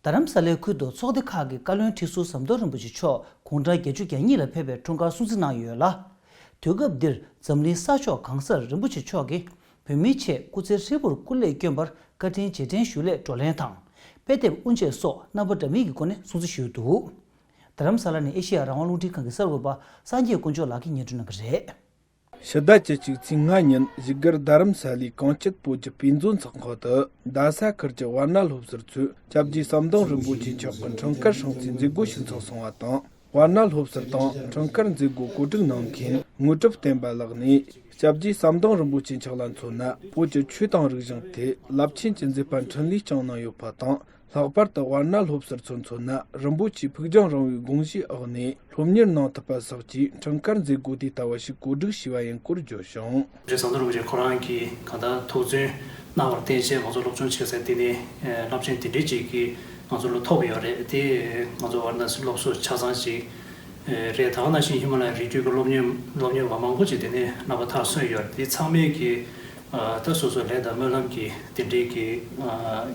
རྡ་རམ་ས་ལའི་ཁུལ་དུ་ཚོགས་སྡེ་ཁག་གི་བཀའ་བློན་ཁྲི་ཟུར་ཟམ་གདོང་རིན་པོ་ཆེ་མཆོག་དགུང་གྲངས་བརྒྱད་ཅུ་གྱ་གཉིས་ལ་ཕེབས་པའི་འཁྲུངས་སྐར་སྲུང་བརྩི་གནང་ཡོད་ལ། དུས་སྐབས་འདིར་འཛམ་གླིང་ས་ཕྱོགས་གང་སར་རིན་པོ་ཆེ་མཆོག་གིས་བོད་མིའི་ཆེད་སྐུ་ཚེ་ཧྲིལ་པོར་སྐུ་ལས་བསྐྱོན་པར་བཀའ་དྲིན་རྗེས་དྲན་ཞུ་སླད་བགྲོ་གླེང་དང་། དཔེ་དེབ་དབུ་འབྱེད་སོགས་རྣམ་པ་འདྲ་མིན་གྱི་སྒོ་ནས་སྲུང་བརྩི་ཞུས་འདུག་རྡ་རམ་ས་ལ་ནས་ཨེ་ཤེ་ཡ་རང་དབང་རླུང་འཕྲིན་ཁང་གི་གསར་འགོད་པ་སངས་རྒྱས་དཀོན་མཆོག་ལགས་ཀྱིས་སྙན་སྒྲོན་གནང་གི་རེད། ཕྱི་ཟླ་བཅུ་གཅིག་ཚེས་ལྔ་ཉིན་བཞུགས་སྒར་རྡ་རམ་ས་ལའི་གངས་སྐྱིད་བོད་ཀྱི་དཔེ་མཛོད་ཚོགས་ཁང་དུ། རྡ་ས་ཁུལ་གྱི་ཝཱ་ཎ་སློབ་ཟུར་ཚོས་སྐྱབས་རྗེ་ཟམ་གདོང་རིན་པོ་ཆེ་མཆོག་གི་འཁྲུངས་སྐར་སྲུང་བརྩིའི་མཛད་སྒོ་ཞིག་འཚོགས་སོང་བ་དང་། ཝཱ་ཎ་སློབ་ཟུར་དང་འཁྲུངས་སྐར་མཛད་སྒོ་གོ་སྒྲིག་གནང་མཁན་དངོས་གྲུབ་བསྟན་པ་ལགས་ནས། སྐྱབས་རྗེ་ཟམ་གདོང་རིན་པོ་ཆེ་མཆོག་ལ་མཚོན་ན། བོད་ཀྱི་ཆོས་དང་རིག་གཞུང་ཐད་རླབས་ཆེན་གྱི་མཛད་པ་འཕྲིན་ལས་བསྐྱངས་གནང་ཡོད་པ་དང་། ལྷག་པར་དུ་ཝཱ་ཎ་སློབ་ཟུར་ཚོར་མཚོན་ན། རིན་པོ་ཆེའི་ཕུགས་རྒྱང་རིང་བའི་དགོངས་བཞེས་འོག་ནས་སློབ་གཉེར་གནང་ཐུབ་པ་སོགས་ཀྱི་འཁྲུངས་སྐར་མཛད་སྒོ་དེ་ལྟ་བུ་ཞིག་གོ་སྒྲིག་བྱས་པ་ཡིན་སྐོར་བརྗོད་བྱུང་། རྗེ་ཟམ་གདོང་རིན་པོ་ཆེ་ཁོ་རང་གིས་གང་ལྟར་ཐུགས་བརྩོན་གནང་བར་བརྟེན་བྱས་ང་ཚོ་སློབ་སྦྱོང་བྱེད་ས་དེ་ནས་རླབས་ཆེན་དེ་འདྲའི་ཅིག་གིས་ང་ཚོ་ལ་ཐོབ་ཡོད་རེད། དེ་ང་ཚོ་ཝཱ་ར་ཎ་སི་སློབ་གསོ་ཆ་ཚང་ཅིག་རེད། ད་ག་ནང་བཞིན་ཧི་མ་ལ་ཡའི་རི་རྒྱུད་ཀྱི་སློབ་གཉེར་སློབ་གཉེར་བ་མང་པོ་ཅིག་དེ་ནས་རྣམ་པ་ཐར་སོན་ཡོད་རེད། དེ་ཚང་མས་ཀྱི་ད་སོ་སོའི་ལས་དང་སྨོན་ལམ་གྱི་དེ་འདྲའི་གི་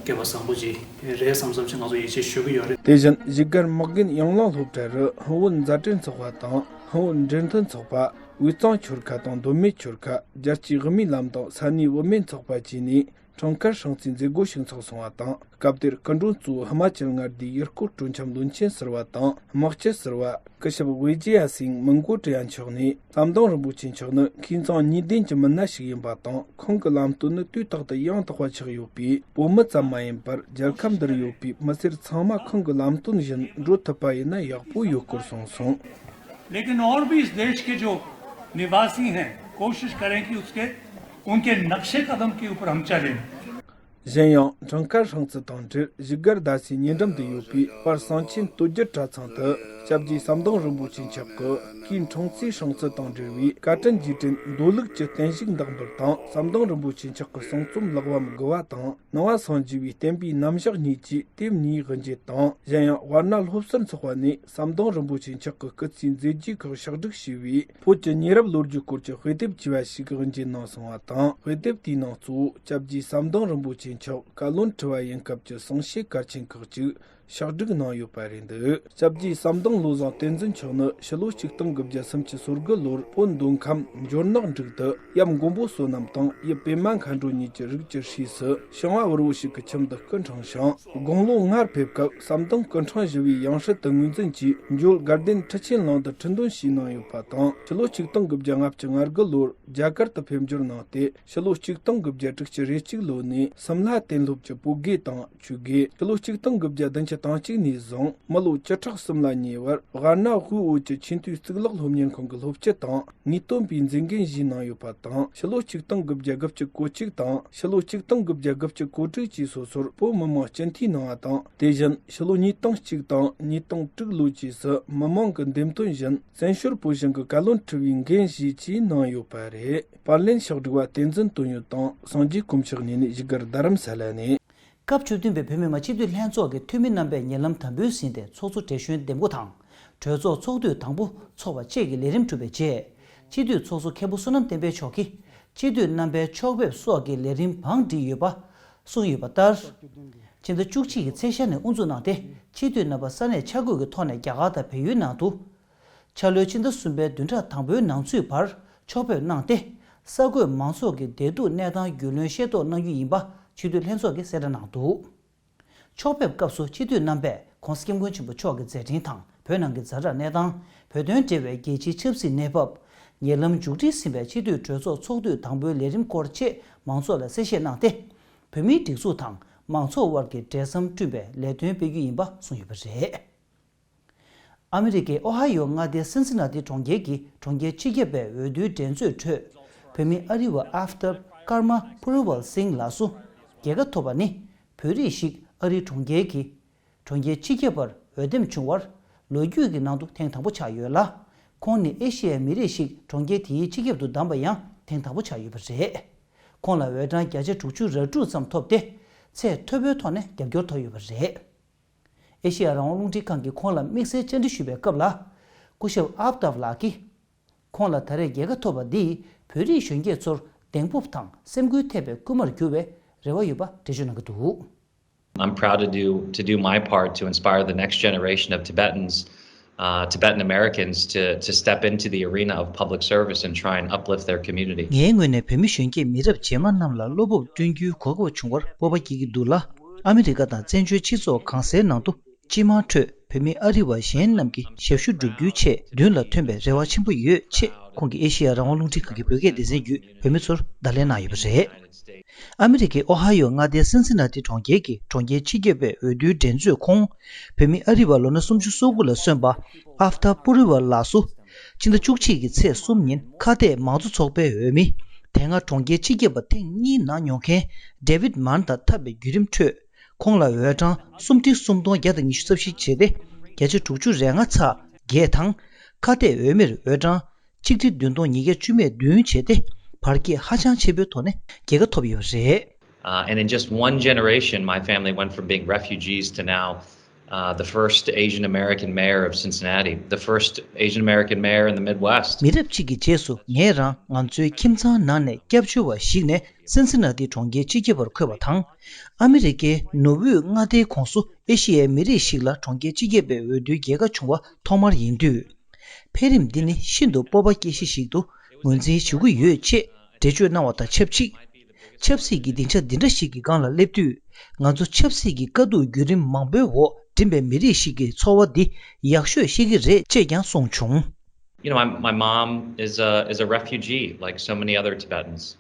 སྐལ་བ་བཟང་པོ་ཅིག་རེད་བསམ་བསམ་ཅིག་ང་ཚོ་ཡིད་ཆེས་ཞུ་གི་ཡོད་རེད། དེ་བཞིན་བཞུགས་སྒར་དམག་རྒན་ཡང་ལང་སློབ་གྲྭ་རུ་ཧིན་བོད་མཛད་གྲོས་ཚོགས་པ་དང་ཧིན་བོད་འབྲེལ་མཐུད་ཚོགས་པ། དབུས་གཙང་ཆོལ་ཁ་དང་མདོ་སྨད་ཆོལ་ཁ། རྒྱལ་སྤྱིའི་དབུ་མའི་ལམ་དང་ས་གནས་བུད་མེད་ཚོགས་པ་བཅས་ནས་འཁྲུངས་སྐར་སྲུང་བརྩིའི་མཛད་སྒོ་ཞིག་འཚོགས་སོང་བ་དང་། སྐབས་དེར་སྐུ་མགྲོན་གཙོ་བོ་ཧི་མ་ཅལ་མངའ་སྡེའི་ཡུལ་སྐོར་སྤྲོ་འཆམ་བློན་ཆེན་ཟུར་པ་དང་དམག་སྤྱི་ཟུར་པ་སྐུ་ཞབས་ཝི་ཇེ་ཡ་སིང་མིན་གོ་ཏྲི་ཡ་མཆོག་ནས། ཟམ་གདོང་རིན་པོ་ཆེ་མཆོག་ནི་མཁས་མཛངས་གཉིས་ལྡན་གྱི་མི་སྣ་ཞིག་ཡིན་པ་དང་། ཁོང་གི་ལམ་སྟོན་ནི་དུས་རྟག་ཏུ་ཡང་དག་པ་ཆགས་ཡོད་པས། བོད་མི་ཙམ་མ་ཡིན་པར་རྒྱལ་ཁབ་འདིར་ཡོད་པའི་མི་སེར་ཚང་མ་ཁོང་གི་ལམ་སྟོན་བཞིན་འགྲོ་ཐུབ་པ་ཡིན་ན་ཡག་པོ་ཡོད་སྐོར་གསུངས་སོང་། लेकिन और भी इस देश के जो निवासी हैं, कोशिश करें कि उसके, उनके नक्शे कदम के ऊपर हम चलें। གཞན་ཡང་འཁྲུངས་སྐར་སྲུང་བརྩི་དང་འབྲེལ་བཞུགས་སྒར་རྡ་སའི་ཉེ་འགྲམ་དུ་ཡོད་པའི་དཔལ་གསང་ཆེན་སྟོད་རྒྱུད་གྲྭ་ཚང་དུ་སྐྱབས་རྗེ་ཟམ་གདོང་རིན་པོ་ཆེ་མཆོག་གི་སྐུའི་འཁྲུངས་ཚེས་སྲུང་བརྩི་དང་འབྲེལ་བའི་བཀའ་དྲིན་རྗེས་དྲན་མདོ་ལུགས་ཀྱི་བརྟན་བཞུགས་འདེགས་འབུལ་དང་། ཟམ་གདོང་རིན་པོ་ཆེ་མཆོག་གི་གསུང་རྩོམ་ལག་པ་མི་དགུ་བ་དང་། ནང་པ་སངས་རྒྱས་པའི་བསྟན་པའི་རྣམ་གཞག་གཉིས་ཀྱི་དེབ་གཉིས་དབུ་འབྱེད་དང་། གཞན་ཡང་ཝཱ་ར་ཎ་སློབ་ཟུར་ཚོགས་པ་ནས་ཟམ་གདོང་རིན་པོ་ཆེ་མཆོག་གི་སྐུ་ཚེའི་མཛད་རྗེས་ཁག་ཕྱོགས་བསྒྲིགས་བྱས་པའི་བོད་ཀྱི་ཉེ་རབས་ལོ་རྒྱུས་སྐོར་གྱི་དཔེ་དེབ་ཅེས་པ་ཞིག་དབུ་འབྱེད་གནང་སོང་བ་དང་། དཔེ་དེབ་དེའི་ནང་གཙོ་བོ་སྐྱབས་རྗེ་ཟམ་གདོང་རིན་པོ་ཆེ་མཆོག་བཀའ་བློན་ཁྲི་པ་ཡིན་སྐབས་ཀྱི་གསུང་བཤད་གལ་ཆེན་ཁག་ཅིག་ཕྱོགས་བསྒྲིགས་གནང་ཡོད་པ་རེད་འདུག་སྐྱབས་རྗེ་ཟམ་གདོང་བློ་བཟང་བསྟན་འཛིན་མཆོག་ནི་ཕྱི་ལོ་ཆིག་སྟོང་དགུ་བརྒྱ་སུམ་ཅུ་སོ་དགུ་ལོར་བོད་མདོ་ཁམས་འབྱོར་ནག་འབྲུག་ཏུ་ཡབ་མགོན་པོ་བསོད་ནམས་དང་ཡུམ་པད་མ་མཁའ་འགྲོ་གཉིས་ཀྱི་རིགས་ཀྱི་སྲས་སུ་ཞིང་པ་དབུལ་བོ་ཞིག་གི་ཁྱིམ་དུ་སྐུ་འཁྲུངས་ཤིང་། དགུང་ལོ་ལྔར་ཕེབས་སྐབས་ཟམ་གདོང་སྐུ་འཁྲུངས་ཞུ་བའི་ཡང་སྲིད་དུ་ངོས་འཛིན་གྱིས་འཇོལ་དགའ་ལྡན་ཁྲི་ཆེན་གླིང་དུ་ཁྲི་འདོན་ཞུས་གནང་ཡོད་པ་དང་། ཕྱི་ལོ་ཆིག་སྟོང་དགུ་བརྒྱ་ལྔ་བཅུ་ང་དགུ་ལོར་རྒྱ་གར་དུ་ཕེབས་འབྱོར་གནང་སྟེ། ཕྱི་ལོ་ཆིག་སྟོང་དགུ་བརྒྱ་དྲུག་ཅུ་རེ་གཅིག་ལོ་ནས་སིམ་ལ་གཏན་སློབ་ཀྱི་བོད་དགེ་དང་ཆོས་དགེ། ཕྱི་ལོ་ཆིག་སྟོང་དགུ་བརྒྱ་བདུན་ཅུ་དོན་གཅིག་ནས་བཟུང་མི་ལོ་བཅུ་ཕྲག་གསུམ་ལ་ཉེ་བར་ཝཱ་ར་ཎ་དབུས་བོད་ཀྱི་ཆེས་མཐོའི་གཙུག་ལག་སློབ་གཉེར་ཁང་གི་སློབ་སྤྱི་དང་ངེས་སྟོན་པའི་མཛད་འགན་བཞེས་གནང་ཡོད་པ་དང་། ཕྱི་ལོ་ཆིག་སྟོང་དགུ་བརྒྱ་དགུ་བཅུ་གོ་གཅིག་དང་ཕྱི་ལོ་ཆིག་སྟོང་དགུ་བརྒྱ་དགུ་བཅུ་གོ་དྲུག་བཅས་སོ་སོར་བོད་མི་མང་སྤྱི་འཐུས་གནང་བ་དང་། དེ་བཞིན་ཕྱི་ལོ་ཉིས་སྟོང་གཅིག་དང་ཉིས་སྟོང་དྲུག་ལོ་བཅས་སུ་མི་མང་གི་འདེམས་ཐོན་བཞིན་བཙན་བྱོལ་བོད་གཞུང་གི་བཀའ་བློན་ཁྲི་པའི་འགན་བཞེས་བཅས་གནང་ཡོད་པ་རེད། པར་ལེན་ཕྱོགས་སྒྲིག་པ་བསྟན་འཛིན་དོན་ཡོད་དང་། སངས་རྒྱས་དཀོན་མཆོག་གཉིས་ནས་བཞུགས་སྒར་རྡ་རམ་ས་ལ་ནས། སྐབས་བཅུ་བདུན་པའི་བོད་མི་མང་སྤྱི་འཐུས་ལྷན་ཚོགས་ཀྱི་འཐུས་མི་རྣམ་པས་ཉེ་ལམ་དམ་འབུལ་ཟིན་ཏེ་ཚོགས་གཙོ་བགྲེས་གཞོན་འདེམས་བསྐོ་དང་། གྲོས་ཚོགས་ཚོགས་དུས་དང་པོ་འཚོགས་པ་བཅས་ཀྱི་ལས་རིམ་གྲུབ་པའི་རྗེས། སྤྱི་འཐུས་ཚོགས་གཙོ་མཁན་པོ་བསོད་ནམས་བསྟན་འཕེལ་མཆོག་གིས་སྤྱི་འཐུས་རྣམ་པའི་ཕྱོགས་ཕེབས་སོགས་ཀྱི་ལས་རིམ་བང་བསྒྲིགས་ཡོད་པ་གསུངས་ཡོད་པ་ལྟར། ཕྱི་ཟླ་བཅུ་གཅིག་གི་ཚེས་ཤར་ནས་དབུ་འཛུགས་གནང་སྟེ། སྤྱི་འཐུས་རྣམ་པ་ས་གནས་ཆ་བགོས་ཀྱི་ཐོག་ནས་རྒྱ་གར་དང་བལ་ཡུལ་ནང་དུ། འཆར་ལོའི་ཕྱི་ཟླ་གསུམ་པའི་བདུན་ཕྲག་དང་པོའི་ནང་ཚུད་བར་ཕྱོགས་ཕེབས་གནང་སྟེ། གསར་འགོད་མང་ཚོགས་ཀྱི་བདེ་སྡུག་གནས་སྟངས་རྒྱུས་ལོན་ཤེས་རྟོགས་གནང་རྒྱུ་ཡིན་པ་སྤྱི་འཐུས་ལྷན་ཚོགས་ཀྱིས་གསལ་བསྒྲགས་གནང་འདུག་ཕྱོགས་ཕེབས་སྐབས་སུ་སྤྱི་འཐུས་རྣམ་པས་༸གོང་ས་༸སྐྱབས་མགོན་ཆེན་པོ་མཆོག་གི་མཛད་འཕྲིན་དང་བོད་ནང་གི་ཛ་དྲག་གནས་སྟངས། བོད་དོན་འབྲེལ་བའི་རྒྱལ་སྤྱིའི་ཆབ་སྲིད་གནས་བབ། ཉེ་ལམ་མཇུག་སྒྲིལ་ཟིན་པའི་སྤྱི་འཐུས་གྲོས་ཚོགས་ཚོགས་དུས་དང་པོའི་ལས་རིམ་སྐོར་བཅས་མང་ཚོགས་ལ་གསལ་བཤད་གནང་སྟེ། བོད་མིའི་སྒྲིག་འཛུགས་དང་མང་ཚོགས་དབར་གྱི་འབྲེལ་ཟམ་བསྐྲུན་པའི་ལས་དོན་སྤེལ་རྒྱུ་ཡིན་པ་གསུངས་ཡོད་པ་རེད། ཨ་མི་རི་ཀའི་ཨོ་ཧ་ཡོ་མངའ་སྡེའི་སིན་སི་ན་ཏི་གྲོང་ཁྱེར་གྱི་གྲོང་ཁྱེར་སྤྱི་ཁྱབ་པའི་འོས་བསྡུའི་འགྲན་རྩོད་ཁྲོད། བོད་མི་ཨ་རི་བ་ཨབ་ཏབ་ཀརྨ་པུ་རི་ཝལ་སིང་ལགས་སུ་རྒྱལ་ཁ་ཐོབ་པ་ནི། བོད་རིགས་ཤིག་ཨ་རིའི་གྲོང་ཁྱེར་གྱི་གྲོང་ཁྱེར་སྤྱི་ཁྱབ་པར་འོས་འདེམས་བྱུང་བར་ལོ་རྒྱུས་ཀྱི་ནང་དུ་ཐེངས་དང་པོ་ཆགས་ཡོད་ལ། ཁོང་ནི་ཨེ་ཤི་ཡའི་མི་རིགས་ཤིག་གྲོང་ཁྱེར་དེའི་སྤྱི་ཁྱབ་ཏུ་བདམས་པ་ཡང་ཐེངས་དང་པོ་ཆགས་ཡོད་པ་རེད། ཁོང་ལ་འོས་གྲངས་བརྒྱ་ཆ་དྲུག་ཅུ་རེ་དྲུག་ཙམ་ཐོབ་སྟེ། ཚད་མཐོ་པོའི་ཐོག་ནས་རྒྱབ་སྐྱོར་ཐོབ་ཡོད་པ་རེད། ཨེ་ཤེ་ཡ་རང་དབང་རླུང་འཕྲིན་ཁང་གིས་ཁོང་ལ་དམིགས་བསལ་བཅར་འདྲི་ཞུས་པའི་སྐབས་ལ། སྐུ་ཞབས་ཨབ་ཏཱབ་ལགས་ཀྱིས། ཁོང་ལ་ད་རེས་རྒྱལ་ཁ་ཐོབ་པ་འདིས་བོད་རིགས་གཞོན་སྐྱེས་ཚོར་གདེང་སྤོབས་དང་སེམས་འགུལ་ཐེབས་པའི་སྐུལ་མར་འགྱུར་བའི་རེ་བ་ཡོད་པ་འགྲེལ་བརྗོད་གནང་གི་འདུག། I'm proud to do to do my part to inspire the next generation of Tibetans, uh, Tibetan Americans to to step into the arena of public service and try and uplift their community. ངའི་ངོས་ནས་བོད་མི་གཞོན་སྐྱེས་མི་རབས་རྗེས་མ་རྣམས་ལ་བློ་སྤོབས་བསྐྲུན་རྒྱུའི་གོ་སྐབས་བྱུང་བར་སྤོབས་པ་སྐྱེ་གི་འདུག་ལ། ཨ་མི་རི་ཀ་དང་བཙན་བྱོལ་སྤྱི་ཚོགས་གང་སའི་ནང་དུ། སྤྱི་དམངས་ཁྲོད་བོད་མི་ཨ་རི་བ་གཞན་རྣམས་ཀྱི་ཞབས་ཞུ་བསྒྲུབ་རྒྱུའི་ཆེད་མདུན་ལ་ཐོན་པའི་རེ་བ་ཆེན་པོ་ཡོད་ཅེས་ཁོང་གིས་ཨེ་ཤེ་ཡ་རང་དབང་རླུང་འཕྲིན་ཁང་གི་བོད་སྐད་སྡེ་ཚན་བརྒྱུད་བོད་མི་ཚོར་བརྡ་ལན་གནང་ཡོད་པ་རེད། ཨ་མི་རི་ཀའི་ཨོ་ཧ་ཡོ་མངའ་སྡེའི་སིན་སི་ན་ཏི་གྲོང་ཁྱེར་གྱི་གྲོང་ཁྱེར་སྤྱི་ཁྱབ་པའི་འོས་བསྡུའི་འགྲན་རྩོད་ཁོངས། བོད་མི་ཨ་རི་བ་ལོ་ན་སུམ་ཅུ་སོ་དགུ་ལ་སོན་པ་ཨབ་ཏཱ་པུ་རི་ཝར་ལགས་སུ། ཕྱི་ཟླ་བཅུ་གཅིག་གི་ཚེས་གསུམ་ཉིན་ཁ་གཏད་མང་གཙོ་ཚོགས་པའི་འོས་མི། དེ་སྔ་གྲོང་ཁྱེར་སྤྱི་ཁྱབ་པ་ཐེངས་གཉིས་གནང་མྱོང་མཁན་ཌེ་ཝིད་མཱན་དང་འཐབ་པའི་བརྒྱུད་རིམ་ཁྲོད། ཁོང་ལ་འོས་གྲངས་སུམ་ཁྲི་སུམ་སྟོང་བརྒྱ་དང་ཉི་ཤུ་རྩ་བཞི་བྱས་ཏེ། བརྒྱ་ཆ་དྲུག་ཅུ་རེ་ལྔ་ཚེག་བརྒྱད་དང་། ཁ་གཏད་འོས་མིར་འོས་གྲངས་གཅིག་ཁྲི་བདུན་སྟོང་ཉིས་བརྒྱ་བཅུ་མེད་བདུན་བྱས་ཏེ། བར་ཁྱད་ཧ་ཅང་ཆེན་པོའི་ཐོག་ནས་རྒྱལ་ཁ་ཐོབ་ཡོད་པ་རེད། Uh, and in just one generation, my family went from being refugees to now uh, the first Asian American mayor of Cincinnati, the first Asian American mayor in the Midwest. མི་རབས་གཅིག་གི་རྗེས་སུ་ངས་རང་ང་ཚོའི་ཁྱིམ་ཚང་ནང་ནས་སྐྱབས་བཅོལ་བ་ཞིག་ནས་སིན་སི་ན་ཏི་གྲོང་ཁྱེར་སྤྱི་ཁྱབ་པར་འཁོད་པ་དང་། ཨ་མི་རི་ཀའི་ནུབ་དབུས་མངའ་སྡེའི་ཁོངས་སུ་ཨེ་ཤི་ཡའི་མི་རིགས་ཤིག་ལ་གྲོང་ཁྱེར་སྤྱི་ཁྱབ་པའི་འོས་བསྡུའི་རྒྱལ་ཁ་བྱུང་བ་ཐོག་མར་ཡིན་དུས། འཕེལ་རིམ་འདི་ནི་ཤིན་ཏུ་སྤོབས་པ་སྐྱེ་གཞི་ཞིག་ཏུ་ངོས་འཛིན་བྱེད་ཀྱི་ཡོད་ཅེས་འགྲེལ་བརྗོད་གནང་བ་དང་ཆབས་ཅིག་ཆབ་སྲིད་ཀྱི་སྡིངས་ཆ་འདི་འདྲ་ཞིག་གི་སྒང་ལ་སླེབས་དུས། ང་ཚོ་ཆབ་སྲིད་ཀྱི་དཀའ་སྡུག་བརྒྱུད་རིམ་མང་པོའི་འོག་འགྲིམས་པའི་མི་རིགས་ཤིག་གི་ཚོར་བ་འདི་ཡག་ཤོས་ཤེས་ཀྱི་རེད་ཅེས་ཀྱང་གསུངས་བྱུང་། You know, my, my mom is a, is a refugee, like so many other Tibetans.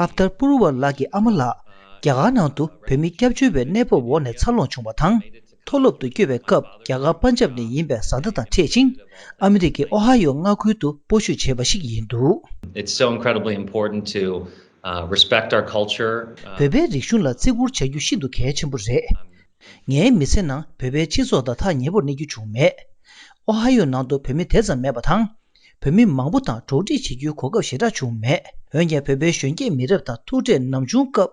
ཨབ་ཏར་པུར་ཝར་ལགས་ཀྱི་ཨ་མ་ལགས་རྒྱ་གར་ནང་དུ་བོད་མི་སྐྱབས་བཅོལ་བའི་གནས་བབ་འོག་ནས་འཚར་ལོངས་བྱུང་བ་དང་། མཐོ་སློབ་ཏུ་བསྐྱོད་པའི་སྐབས་རྒྱ་གར་པན་ཇབ་ནས་ཡིན་པའི་བཟའ་ཟླ་དང་འཕྲད་ཅིང་། ཨ་མི་རི་ཀའི་ཨོ་ཧ་ཡོ་མངའ་ཁུལ་དུ་སྤོ་བཞུད་བྱས་པ་ཞིག་ཡིན་འདུག། It's so incredibly important to uh, respect our culture. Uh, བོད་པའི་རིག་གཞུང་ལ་བརྩི་བཀུར་བྱ་རྒྱུ་ཤིན་ཏུ་གལ་ཆེན་པོ་རེད། ངའི་མི་ཚེ་ནང་བོད་པའི་སྤྱི་ཚོགས་དང་ཐག་ཉེ་པོར་གནས་རྒྱུ་བྱུང་མེད། ཨོ་ཧ་ཡོ་ནང་དུ་བོད་མི་དེ་ཙམ་མེད་པ་དང་། བོད་མི་མང་པོ་དང་གྲོགས་འདྲིས་བྱེད་རྒྱུའི་གོ་སྐབས་ཞེ་དྲག་བྱུང་མེད། འོན་ཀྱང་བོད་པའི་གཞོན་སྐྱེས་མི་རབས་དང་ཐུག་འཕྲད་ནམ་བྱུང་སྐབས།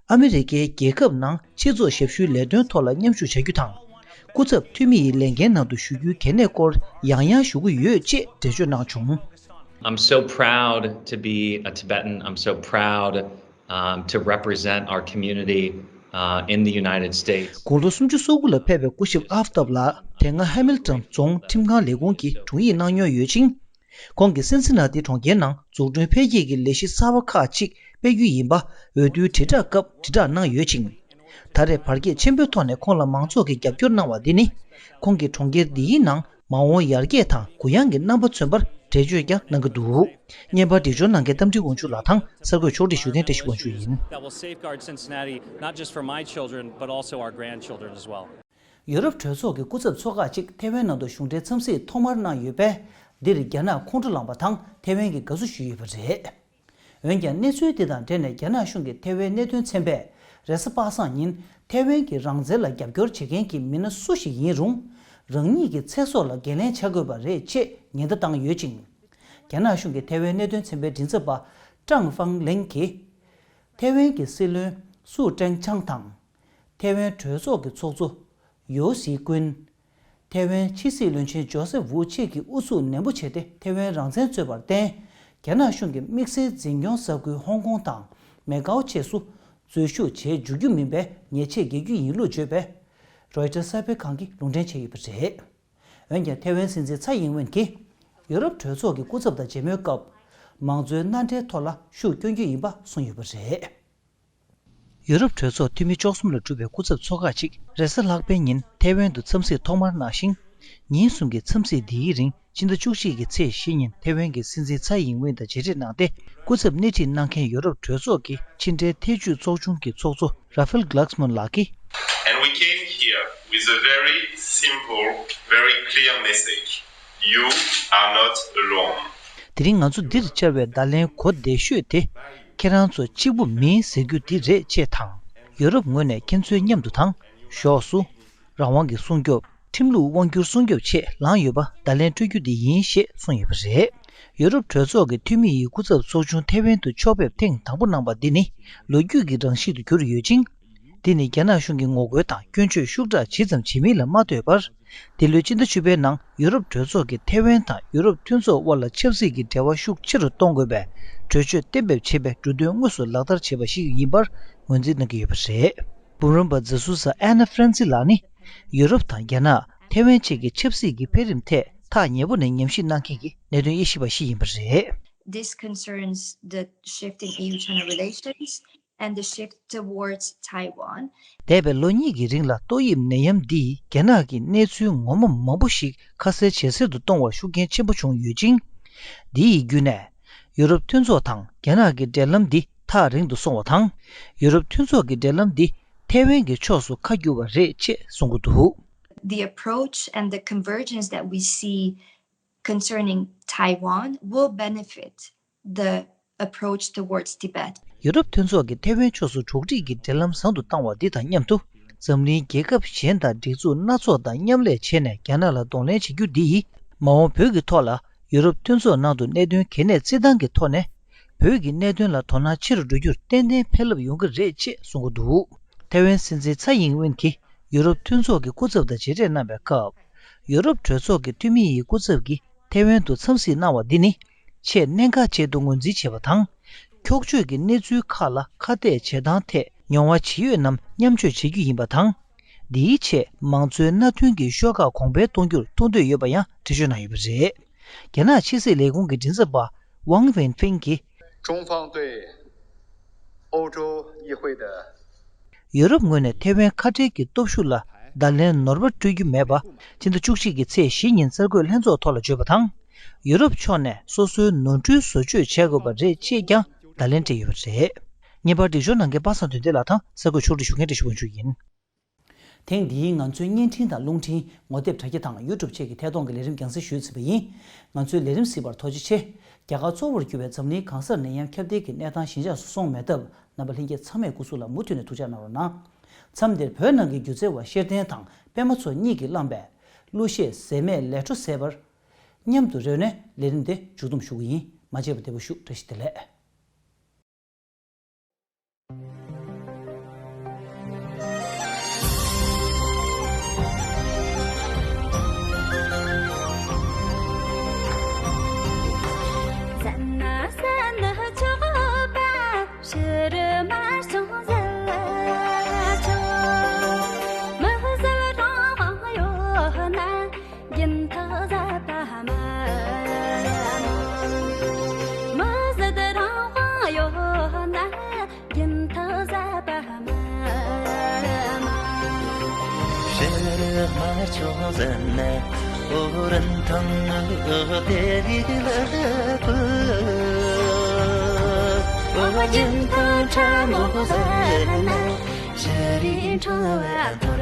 ཨ་མི་རི་ཀའི་རྒྱལ་ཁབ་ནང་སྤྱི་ཚོགས་ཞབས་ཞུའི་ལས་དོན་ཐོག་ལ་མཉམ་ཞུགས་བྱ་རྒྱུ་དང་། སྐུ་ཚབ་འཐུས་མི་ཡི་ལས་འགན་ནང་དུ་ཞུགས་རྒྱུའི་གལ་གནད་སྐོར་ཡང་ཡང་ཞུ་གི་ཡོད་ཅེས་འགྲེལ་བརྗོད་གནང་བྱུང་། I'm so proud to be a Tibetan. I'm so proud um, to represent our community uh, in the United States. དགུང་ལོ་སུམ་ཅུ་སོ་དགུ་ལ་ཕེབས་པའི་སྐུ་ཞབས་ཨབ་ཏབ་ལགས་དེ་སྔ་ཧེ་མིལ་ཏོན་རྫོང་ཁྲིམས་ཁང་ལས་ཁུངས་ཀྱི་དྲུང་ཡིག་གནང་མྱོང་ཡོད་ཅིང་། ཁོང་གིས་སིན་སི་ན་ཏི་གྲོང་ཁྱེར་ནང་འཛུགས་སྐྲུན་འཕེལ་རྒྱས་ཀྱི་ལས་གཞི་གསར་པ་ཁག་ཅིག་སྤེལ་རྒྱུ་ཡིན་པ་འོས་བསྡུའི་དྲིལ་བསྒྲགས་སྐབས་དྲིལ་བསྒྲགས་གནང་ཡོད་ཅིང་། ད་རེས་བར་ཁྱད་ཆེན་པོའི་ཐོག་ནས་ཁོང་ལ་མང་ཚོགས་ཀྱིས་རྒྱབ་སྐྱོར་གནང་བ་འདི་ནི། ཁོང་གིས་གྲོང་ཁྱེར་འདིའི་ནང་མ་འོངས་ཡར་རྒྱས་དང་གུ་ཡངས་ཀྱི་རྣམ་པ་མཚོན་པར་འགྲེལ་བརྗོད་ཀྱང་གནང་གི་འདུག། བརྙན་པར་འགྲེལ་བརྗོད་གནང་མཁན་རྟ་མགྲིན་དབང་ཕྱུག་ལགས་དང་གསར་འགོད་ཕྱོགས་སྒྲིག་ཞུ་མཁན་བཀྲ་ཤིས་དབང་ཕྱུག་ཡིན། That will safeguard Cincinnati, not just for my children, but also our grandchildren as well. ཡུ་རོབ་གྲོས་ཚོགས་ཀྱི་སྐུ་ཚབ་ཚོགས་ཁག་ཅིག་ཐེ་ཝན་ནང་དུ་གཞུང་འབྲེལ་འཚམས་གཟིགས་ཐོག་མར་གནང་ཡོད་པས། འདིར་རྒྱ་ནག་ཁོང་ཁྲོ་ལངས་པ་དང་ཐེ་ཝན་གྱིས་དགའ་བསུ་ཞུས་ཡོད་པ་རེད། འོན་ཀྱང་གནས་ཚུལ་འདི་དང་འབྲེལ་ནས་རྒྱ་ནག་གཞུང་གི་ཐེ་ཝན་གནད་དོན་ཚན་པས་རེས་གཟའ་པ་སངས་ཉིན་ཐེ་ཝན་གྱི་རང་བཙན་ལ་རྒྱབ་སྐྱོར་བྱེད་མཁན་གྱི་མི་སྣ་སུ་ཞིག་ཡིན་རུང་། རང་ཉིད་ཀྱི་ཚེ་སྲོག་ལ་འགན་ལེན་བྱ་དགོས་པ་རེད་ཅེས་ཉེན་བརྡ་བཏང་ཡོད་ཅིང་། རྒྱ་ནག་གཞུང་གི་ཐེ་ཝན་གནད་དོན་ཚན་པའི་མགྲིན་ཚབ་པ་ཀྲང་ཧྥང་ལེང་གིས། ཐེ་ཝན་གྱི་སྲིད་བློན་སུའུ་ཀྲེང་ཆང་དང་། ཐེ་ཝན་གྲོས་ཚོགས་ཀྱི་ཚོགས་གཙོ་ཡོ་སི་ཀུན། ཐེ་ཝན་ཕྱི་སྲིད་བློན་ཆེན་ཇོ་སེབ་ཝུ་བཅས་ཀྱིས་ཨུ་ཚུགས་ནན་པོ་བྱས་ཏེ་ཐེ་ཝན་རང་བཙན་རྩོད་པར་བརྟེན། རྒྱ་ནག་གཞུང་གིས་དམིགས་བསལ་འཛིན་སྐྱོང་ས་ཁུལ་ཧོང་ཀོང་དང་མེ་ཀའོ་བཅས་སུ་འཛུལ་ཞུགས་བྱེད་འཇུག་རྒྱུ་མིན་པའི་ཉེས་ཆད་འགེལ་རྒྱུ་ཡིན་ལུགས་བརྗོད་པས། རོའི་ཊར་གསར་སྤེལ་ཁང་གིས་ལུང་འདྲེན་བྱས་ཡོད་པ་རེད། འོན་ཀྱང་ཐེ་ཝན་སྲིད་འཛིན་ཚའེ་ཡིན་ཝེན་གྱིས་ཡུ་རོབ་གྲོས་ཚོགས་ཀྱི་སྐུ་ཚབ་དང་མཇལ་མོལ་སྐབས། མང་གཙོའི་མནའ་འབྲེལ་ཐོག་ལ་ཤུགས་སྐྱོན་རྒྱུ་ཡིན་པ་གསུངས་ཡོད་པ་རེད། ཡུ་རོབ་གྲོས་ཚོགས་འཐུས་མི་བཅུ་གསུམ་ལ་གྲུབ་པའི་སྐུ་ཚབ་ཚོགས་ཁག་ཅིག་རེས་གཟའ་ལྷག་པའི་ཉིན་ཐེ་ཝན་དུ་འཚམས་གཟིགས་ཐོག་མར་གནང་ཞིང་། ཉིན་གསུམ་གྱི་འཚམས་གཟིགས་འདིའི་རིང་ཕྱི་ཟླ་བཅུ་གཅིག་གི་ཚེས་བཞི་ཉིན་ཐེ་ཝན་གྱི་སྲིད་འཛིན་ཚའེ་ཡིན་ཝེན་དང་མཇལ་འཕྲད་གནང་སྟེ། སྐུ་ཚབ་སྣེ་ཁྲིད་གནང་མཁན་ཡོ་རོབ་གྲོས་ཚོགས་ཀྱི་ཕྱི་འབྲེལ་ཐེ་ཇུས་ཚོགས་ཆུང་གི་ཚོགས་གཙོ་ར་ཧྥེལ་གླགས་མོན་ལགས་ཀྱིས། And we came here with a very simple, very clear message. You are not alone. དེ་རིང་ང་ཚོ་འདིར་བཅར་བའི་བརྡ་ལན་གོ་བདེ་ཤོས་དེ། ཁྱེད་རང་ཚོ་གཅིག་པུ་མིན་ཟེར་རྒྱུ་འདི་རེད་ཅེས་དང་། ཡོ་རོབ་ངོས་ནས་ཁྱེད་ཚོའི་མཉམ་དུ་དང་། ཞོགས་སུ། རང་དབང་གི་སྲུང་སྐྱོབ། ཁྲིམས་ལུགས་དབང་སྒྱུར་སྲུང་སྐྱོབ་ཆེད་ལངས་ཡོད་པ་བརྡ་ལན་སྤྲོད་རྒྱུ་འདི་ཡིན་ཞེས་གསུངས་ཡོད་པ་རེད། ཡོ་རོབ་གྲོས་ཚོགས་ཀྱི་འཐུས་མི་ཡི་སྐུ་ཚབ་ཚོགས་ཆུང་ཐེ་ཝན་དུ་ཕྱོགས་ཕེབས་ཐེངས་དང་པོ་གནང་པ་འདི་ནི་ལོ་རྒྱུས་ཀྱི་རང་བཞིན་དུ་གྱུར་ཡོད་ཅིང་། འདི་ནི་རྒྱ་ནག་གཞུང་གིས་ངོ་རྒོལ་དང་སྐྱོན་བརྗོད་ཤུགས་དྲག་ཇི་ཙམ་བྱེད་མིན་ལ་མ་ལྟོས་པར། འདི་ལོའི་སྤྱི་ཟླ་བཅུ་པའི་ནང་ཡུ་རོབ་གྲོས་ཚོགས་ཀྱིས་ཐེ་ཝན་དང་ཡུ་རོབ་མཐུན་ཚོགས་དབར་ལ་ཆབ་སྲིད་ཀྱི་འབྲེལ་བ་ཤུགས་ཆེ་རུ་གཏོང་དགོས་པའི་གྲོས་ཆོད་གཏན་འབེབས་བྱས་པའི་འབྲུ་དོན་དངོས་སུ་ལག་བསྟར་བྱས་པ་ཞིག་ཡིན་པར་ངོས་འཛིན་གནང་གི་ཡོད་པ་རེད། འབུམ་རམས་པ་རྫི་སུ་ཟ་ཨན་ན་ཧྥ་རན་སི་ལགས་ནི། ཡུ་རོབ་དང་རྒྱ་ནག་ཐེ་ཝན་བཅས་ཀྱི་ཆབ་སྲིད་ཀྱི་འཕེལ་རིམ་ཐད་ཐག་ཉེ་པོ་ནས་ཉམས་ཞིབ་གནང་མཁན་གྱི་གནད་དོན་དབྱེ་ཞིབ་པ་ཞིག་ཡིན་པ་རེད། This concerns the shifting E U China relations and the shift towards Taiwan. འདས་པའི་ལོ་གཉིས་ཀྱི་རིང་ལ་ཏོག་དབྱིབས་ནད་ཡམས་འདིས་རྒྱ་ནག་གི་གནས་ཚུལ་ངོ་མ་མང་པོ་ཞིག་ཁ་གསལ་ཇེ་གསལ་དུ་གཏོང་བར་ཤུགས་རྐྱེན་ཆེན་པོ་བྱུང་ཡོད་ཅིང་། འདི་ཡི་བརྒྱུད་ནས། ཡུ་རོབ་མཐུན་ཚོགས་དང་རྒྱ་ནག་གི་འབྲེལ་ལམ་འདི་ཐག་རིང་དུ་སོང་བ་དང་། ཡུ་རོབ་མཐུན་ཚོགས་ཀྱི་འབྲེལ་ལམ་འདི་ཐེ་ཝན་གྱི་ཕྱོགས་སུ་ཁ་བསྒྱུར་བ་རེད་ཅེས་གསུང་གི་འདུག The approach and the convergence that we see concerning Taiwan will benefit the approach towards Tibet. ཡུ་རོབ་མཐུན་ཚོགས་ཀྱིས་ཐེ་ཝན་ཕྱོགས་སུ་གྲོགས་སྒྲིག་གི་འབྲེལ་ལམ་བཟང་དུ་བཏང་བ་འདི་དང་མཉམ་དུ། འཛམ་གླིང་རྒྱལ་ཁབ་གཞན་དང་སྒྲིག་འཛུགས་སྣ་ཚོགས་དང་མཉམ་ལས་བྱས་ནས་རྒྱ་ནག་ལ་གདོང་ལེན་བྱེད་རྒྱུ་འདི་ཡིས། མ་འོངས་བོད་ཀྱི་ཐོག་ལ་ཡུ་རོབ་མཐུན་ཚོགས་ནང་དུ་གནད་དོན་གལ་གནད་བརྩི་སྟངས་ཀྱི་ཐོག་ནས། བོད་ཀྱི་གནད་དོན་ལ་དོ་སྣང་ཆེ་རུ་འགྲོ་རྒྱུར་ཏན་ཏན་ཕན་རླབས་ཡོང་གི་རེད་ཅེས་གསུང་གི་འདུག་ཐེ་ཝན་སྲིད་འཛིན་ཚའེ་ཡིང་ཝེན་གྱིས་ཡུ་རོབ་མཐུན་ཚོགས་ཀྱི་སྐུ་ཚབ་དང་མཇལ་འཕྲད་གནང་བའི་སྐབས། ཡུ་རོབ་གྲོས་ཚོགས་ཀྱི་འཐུས་མི་ཡི་སྐུ་ཚབ་ཀྱིས་ཐེ་ཝན་དུ་འཚམས་གཟིགས་གནང་བ་འདི་ནི། ཆེས་གནད་འགག་ཅན་དུ་ངོས་འཛིན་བྱས་པ་དང་། འཁྱོག་བརྗོད་ཀྱི་གནས་ཚུལ་ཁག་ལ་ཁ་གཏད་བྱེད་སྟངས་ཐད་མྱོང་བ་ཇི་ཡོད་རྣམས་མཉམ་སྤྱོད་བྱེད་རྒྱུ་ཡིན་པ་དང་། འདིའི་ཆེད་མང་གཙོའི་མནའ་མཐུན་གྱི་ཤོག་ཁག་གོང་འཕེལ་གཏོང་རྒྱུར་མཐོང་འདོད་ཡོད་པ་ཡང་འགྲེལ་བརྗོད་གནང་ཡོད་པ་རེད། རྒྱ་ནག་ཕྱི་སྲིད་ལས་ཁུངས་ཀྱི་མགྲིན་ཚབ་པ་ཝང་ཝེན་ཧྥེང་གིས། 中方对欧洲议会的 ཡུ་རོབ་ངོས་ནས་ཐེ་ཝན་ཁ་བྲལ་གྱི་སྟོབས་ཤུགས་ལ་བརྡ་ལན་ནོར་བ་སྤྲོད་རྒྱུ་མེད་པ། ཕྱི་ཟླ་བཅུ་གཅིག་གི་ཚེས་བཞི་ཉིན་གསར་འགོད་ལྷན་ཚོགས་ཐོག་ལ་བརྗོད་པ་དང་། ཡུ་རོབ་ཕྱོགས་ནས་སོ་སོའི་ནོར་འཁྲུལ་བཟོ་བཅོས་བྱེད་དགོས་པ་རེད་ཅེས་ཀྱང་བརྡ་ལན་སྤྲད་ཡོད་པ་རེད། བརྙན་པར་འདི་ཞུ་གནང་མཁན་པ་སངས་དོན་ལྡན་ལགས་དང་གསར་འགོད་ཕྱོགས་སྒྲིག་ཞུ་མཁན་བཀྲ་ཤིས་དབང་ཕྱུག་ཡིན། ཐེངས་འདིའི་ང་ཚོའི་བརྙན་འཕྲིན་དང་རླུང་འཕྲིན། ངོ་དེབ་དྲ་རྒྱ་དང་ཡུ་ཊུབ་བཅས་ཀྱི་ཐད་གཏོང་གི་ལས་རིམ་རྒྱང་སྲིང་ཞུས་ཟིན་པ་ཡིན། ང་ཚོའི་ལས་རིམ་གཟིགས་པར་ཐུགས་རྗེ་ཆེ། རྒྱ་གར་གཙོ་བོར་གྱུར་པའི་འཛམ་གླིང་གང་སར་ནད་ཡམས་ཁྱབ་གདལ་གྱི་གནས་སྟངས་ཞི་འཇགས་སུ་སོང་མེད་སྟབས། རྣམ་པ་ལྷན་རྒྱས་ཚང་མས་སྐུ་གཟུགས་ལ་མུ་མཐུད་ནས་ཐུགས་ཅག་གནང་རོགས་གནང་། མཚམས་འདིར་བོད་ནང་གི་སྒྱུ་རྩལ་བ་ཤེར་ལྡན་དང་པད་མ་མཚོ་གཉིས་ཀྱིས་བླངས་པའི་གླུ་གཞས་ཟད་མེད་ལས་འཕྲོ་ཟད་པར། མཉམ་དུ་རོལ་ནས་ལས་རིམ་དེ་མཇུག་བསྡོམས་ཞུ་གི་ཡིན། མ་མཇལ་བ་བདེ་པོ་ཞུ། བཀྲ་ཤིས་བདེ་ལེགས། རྒྱུན་མཐའ་ཟད་པ་མ། མ་ཟད་རང་དབང་ཡོད་ན། རྒྱུན་མཐའ་ཟད་པ་མ། ཕྱིར་མ་ཆོག་ཟེར་ན། འོ་རིན་ཐང་དེ་ལ་བཀོད། འོ་རྒྱུན་མཐའ་ཕྲ་མོ་ཟེར་ན། ཕྱི་རིག་འཁྲུལ་བ་འཐོར་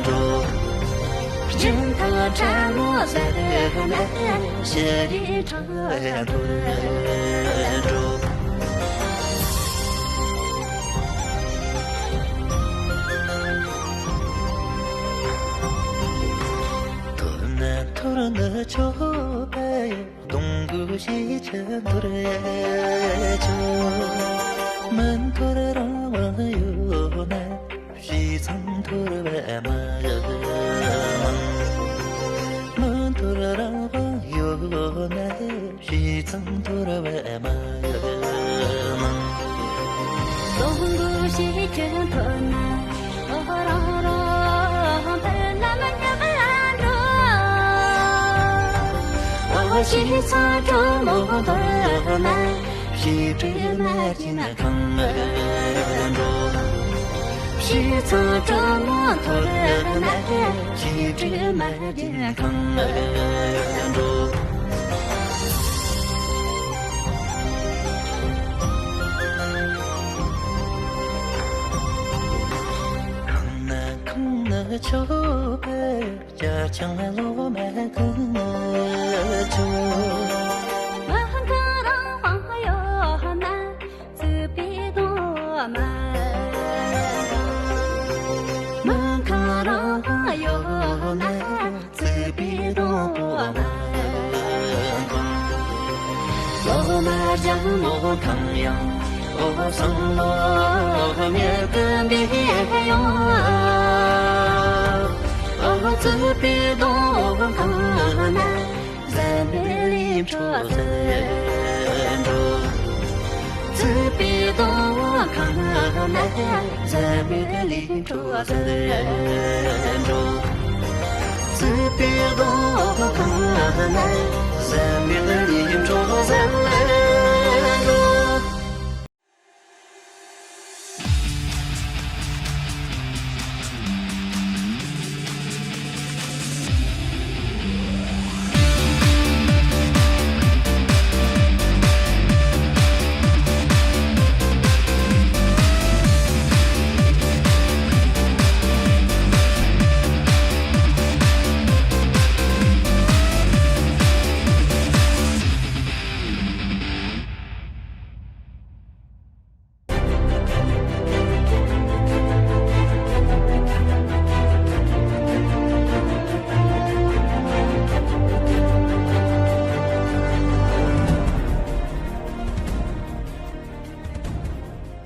འགྲོ། རྒྱུན་མཐའ་ཕྲ་མོ་ཟེར་ན། ཕྱི་རིག་འཁྲུལ་བ་འཐོར་འགྲོ། འཐོར་ན་འཐོར་ནི་ཆོག་པ་ཡིན། གདོང་གི་ཞེ་ཆ་འཐོར་ཆོག་མི་འཐོར་རང་དབང་ཡོད་ན། བྱས་ཙང་འཐོར་བ་མ་མང་། མི་འཐོར་རང་དབང་ཡོད་ན། བྱས་ཙང་འཐོར་བ་མ་མང་། གདོང་གི་ཞེ་ཆ་འཐོར་ན། འོ་རང་རང་ཕར་ལམ་ཉག་འགྲོ། འོ་ཞེ་ས་གྲོ་མོ་འཐོར་ན། ཞེ་དྲུག་མ་བྱིན་གང་འགྲོ། ཞེ་ས་གྲོ་མོ་འཐོར་ན། ཞེ་དྲུག་མ་བྱིན་གང་འགྲོ། གང་ན་གང་ན་ཆོག་པའི་རྒྱ་ཆང་ལོ་མ་གང་ཆོག་མ་གང་རང་དབང་ཡོད་ན། རྩིག་པའི་གདོང་མ་གང་། མ་གང་རང་དབང་ཡོད་ན། རྩིག་པའི་གདོང་མ་གང་། ལོ་མ་རྒྱང་མོ་གང་ཡང་། བསམ་བློ་མྱུ་གུ་འདི་ཡོང་། རྩིག་པའི་གདོང་ཁ་ན་ཟམ་པའི་ལི་འཕྲོ་ཟེར་འགྲོ། རྩིག་པའི་གདོང་ཁ་ན་ཟམ་པའི་ལི་འཕྲོ་ཟེར་འགྲོ། རྩིག་པའི་གདོང་ཁ་ན་ཟམ་པའི་ལི་འཕྲོ་ཟེར།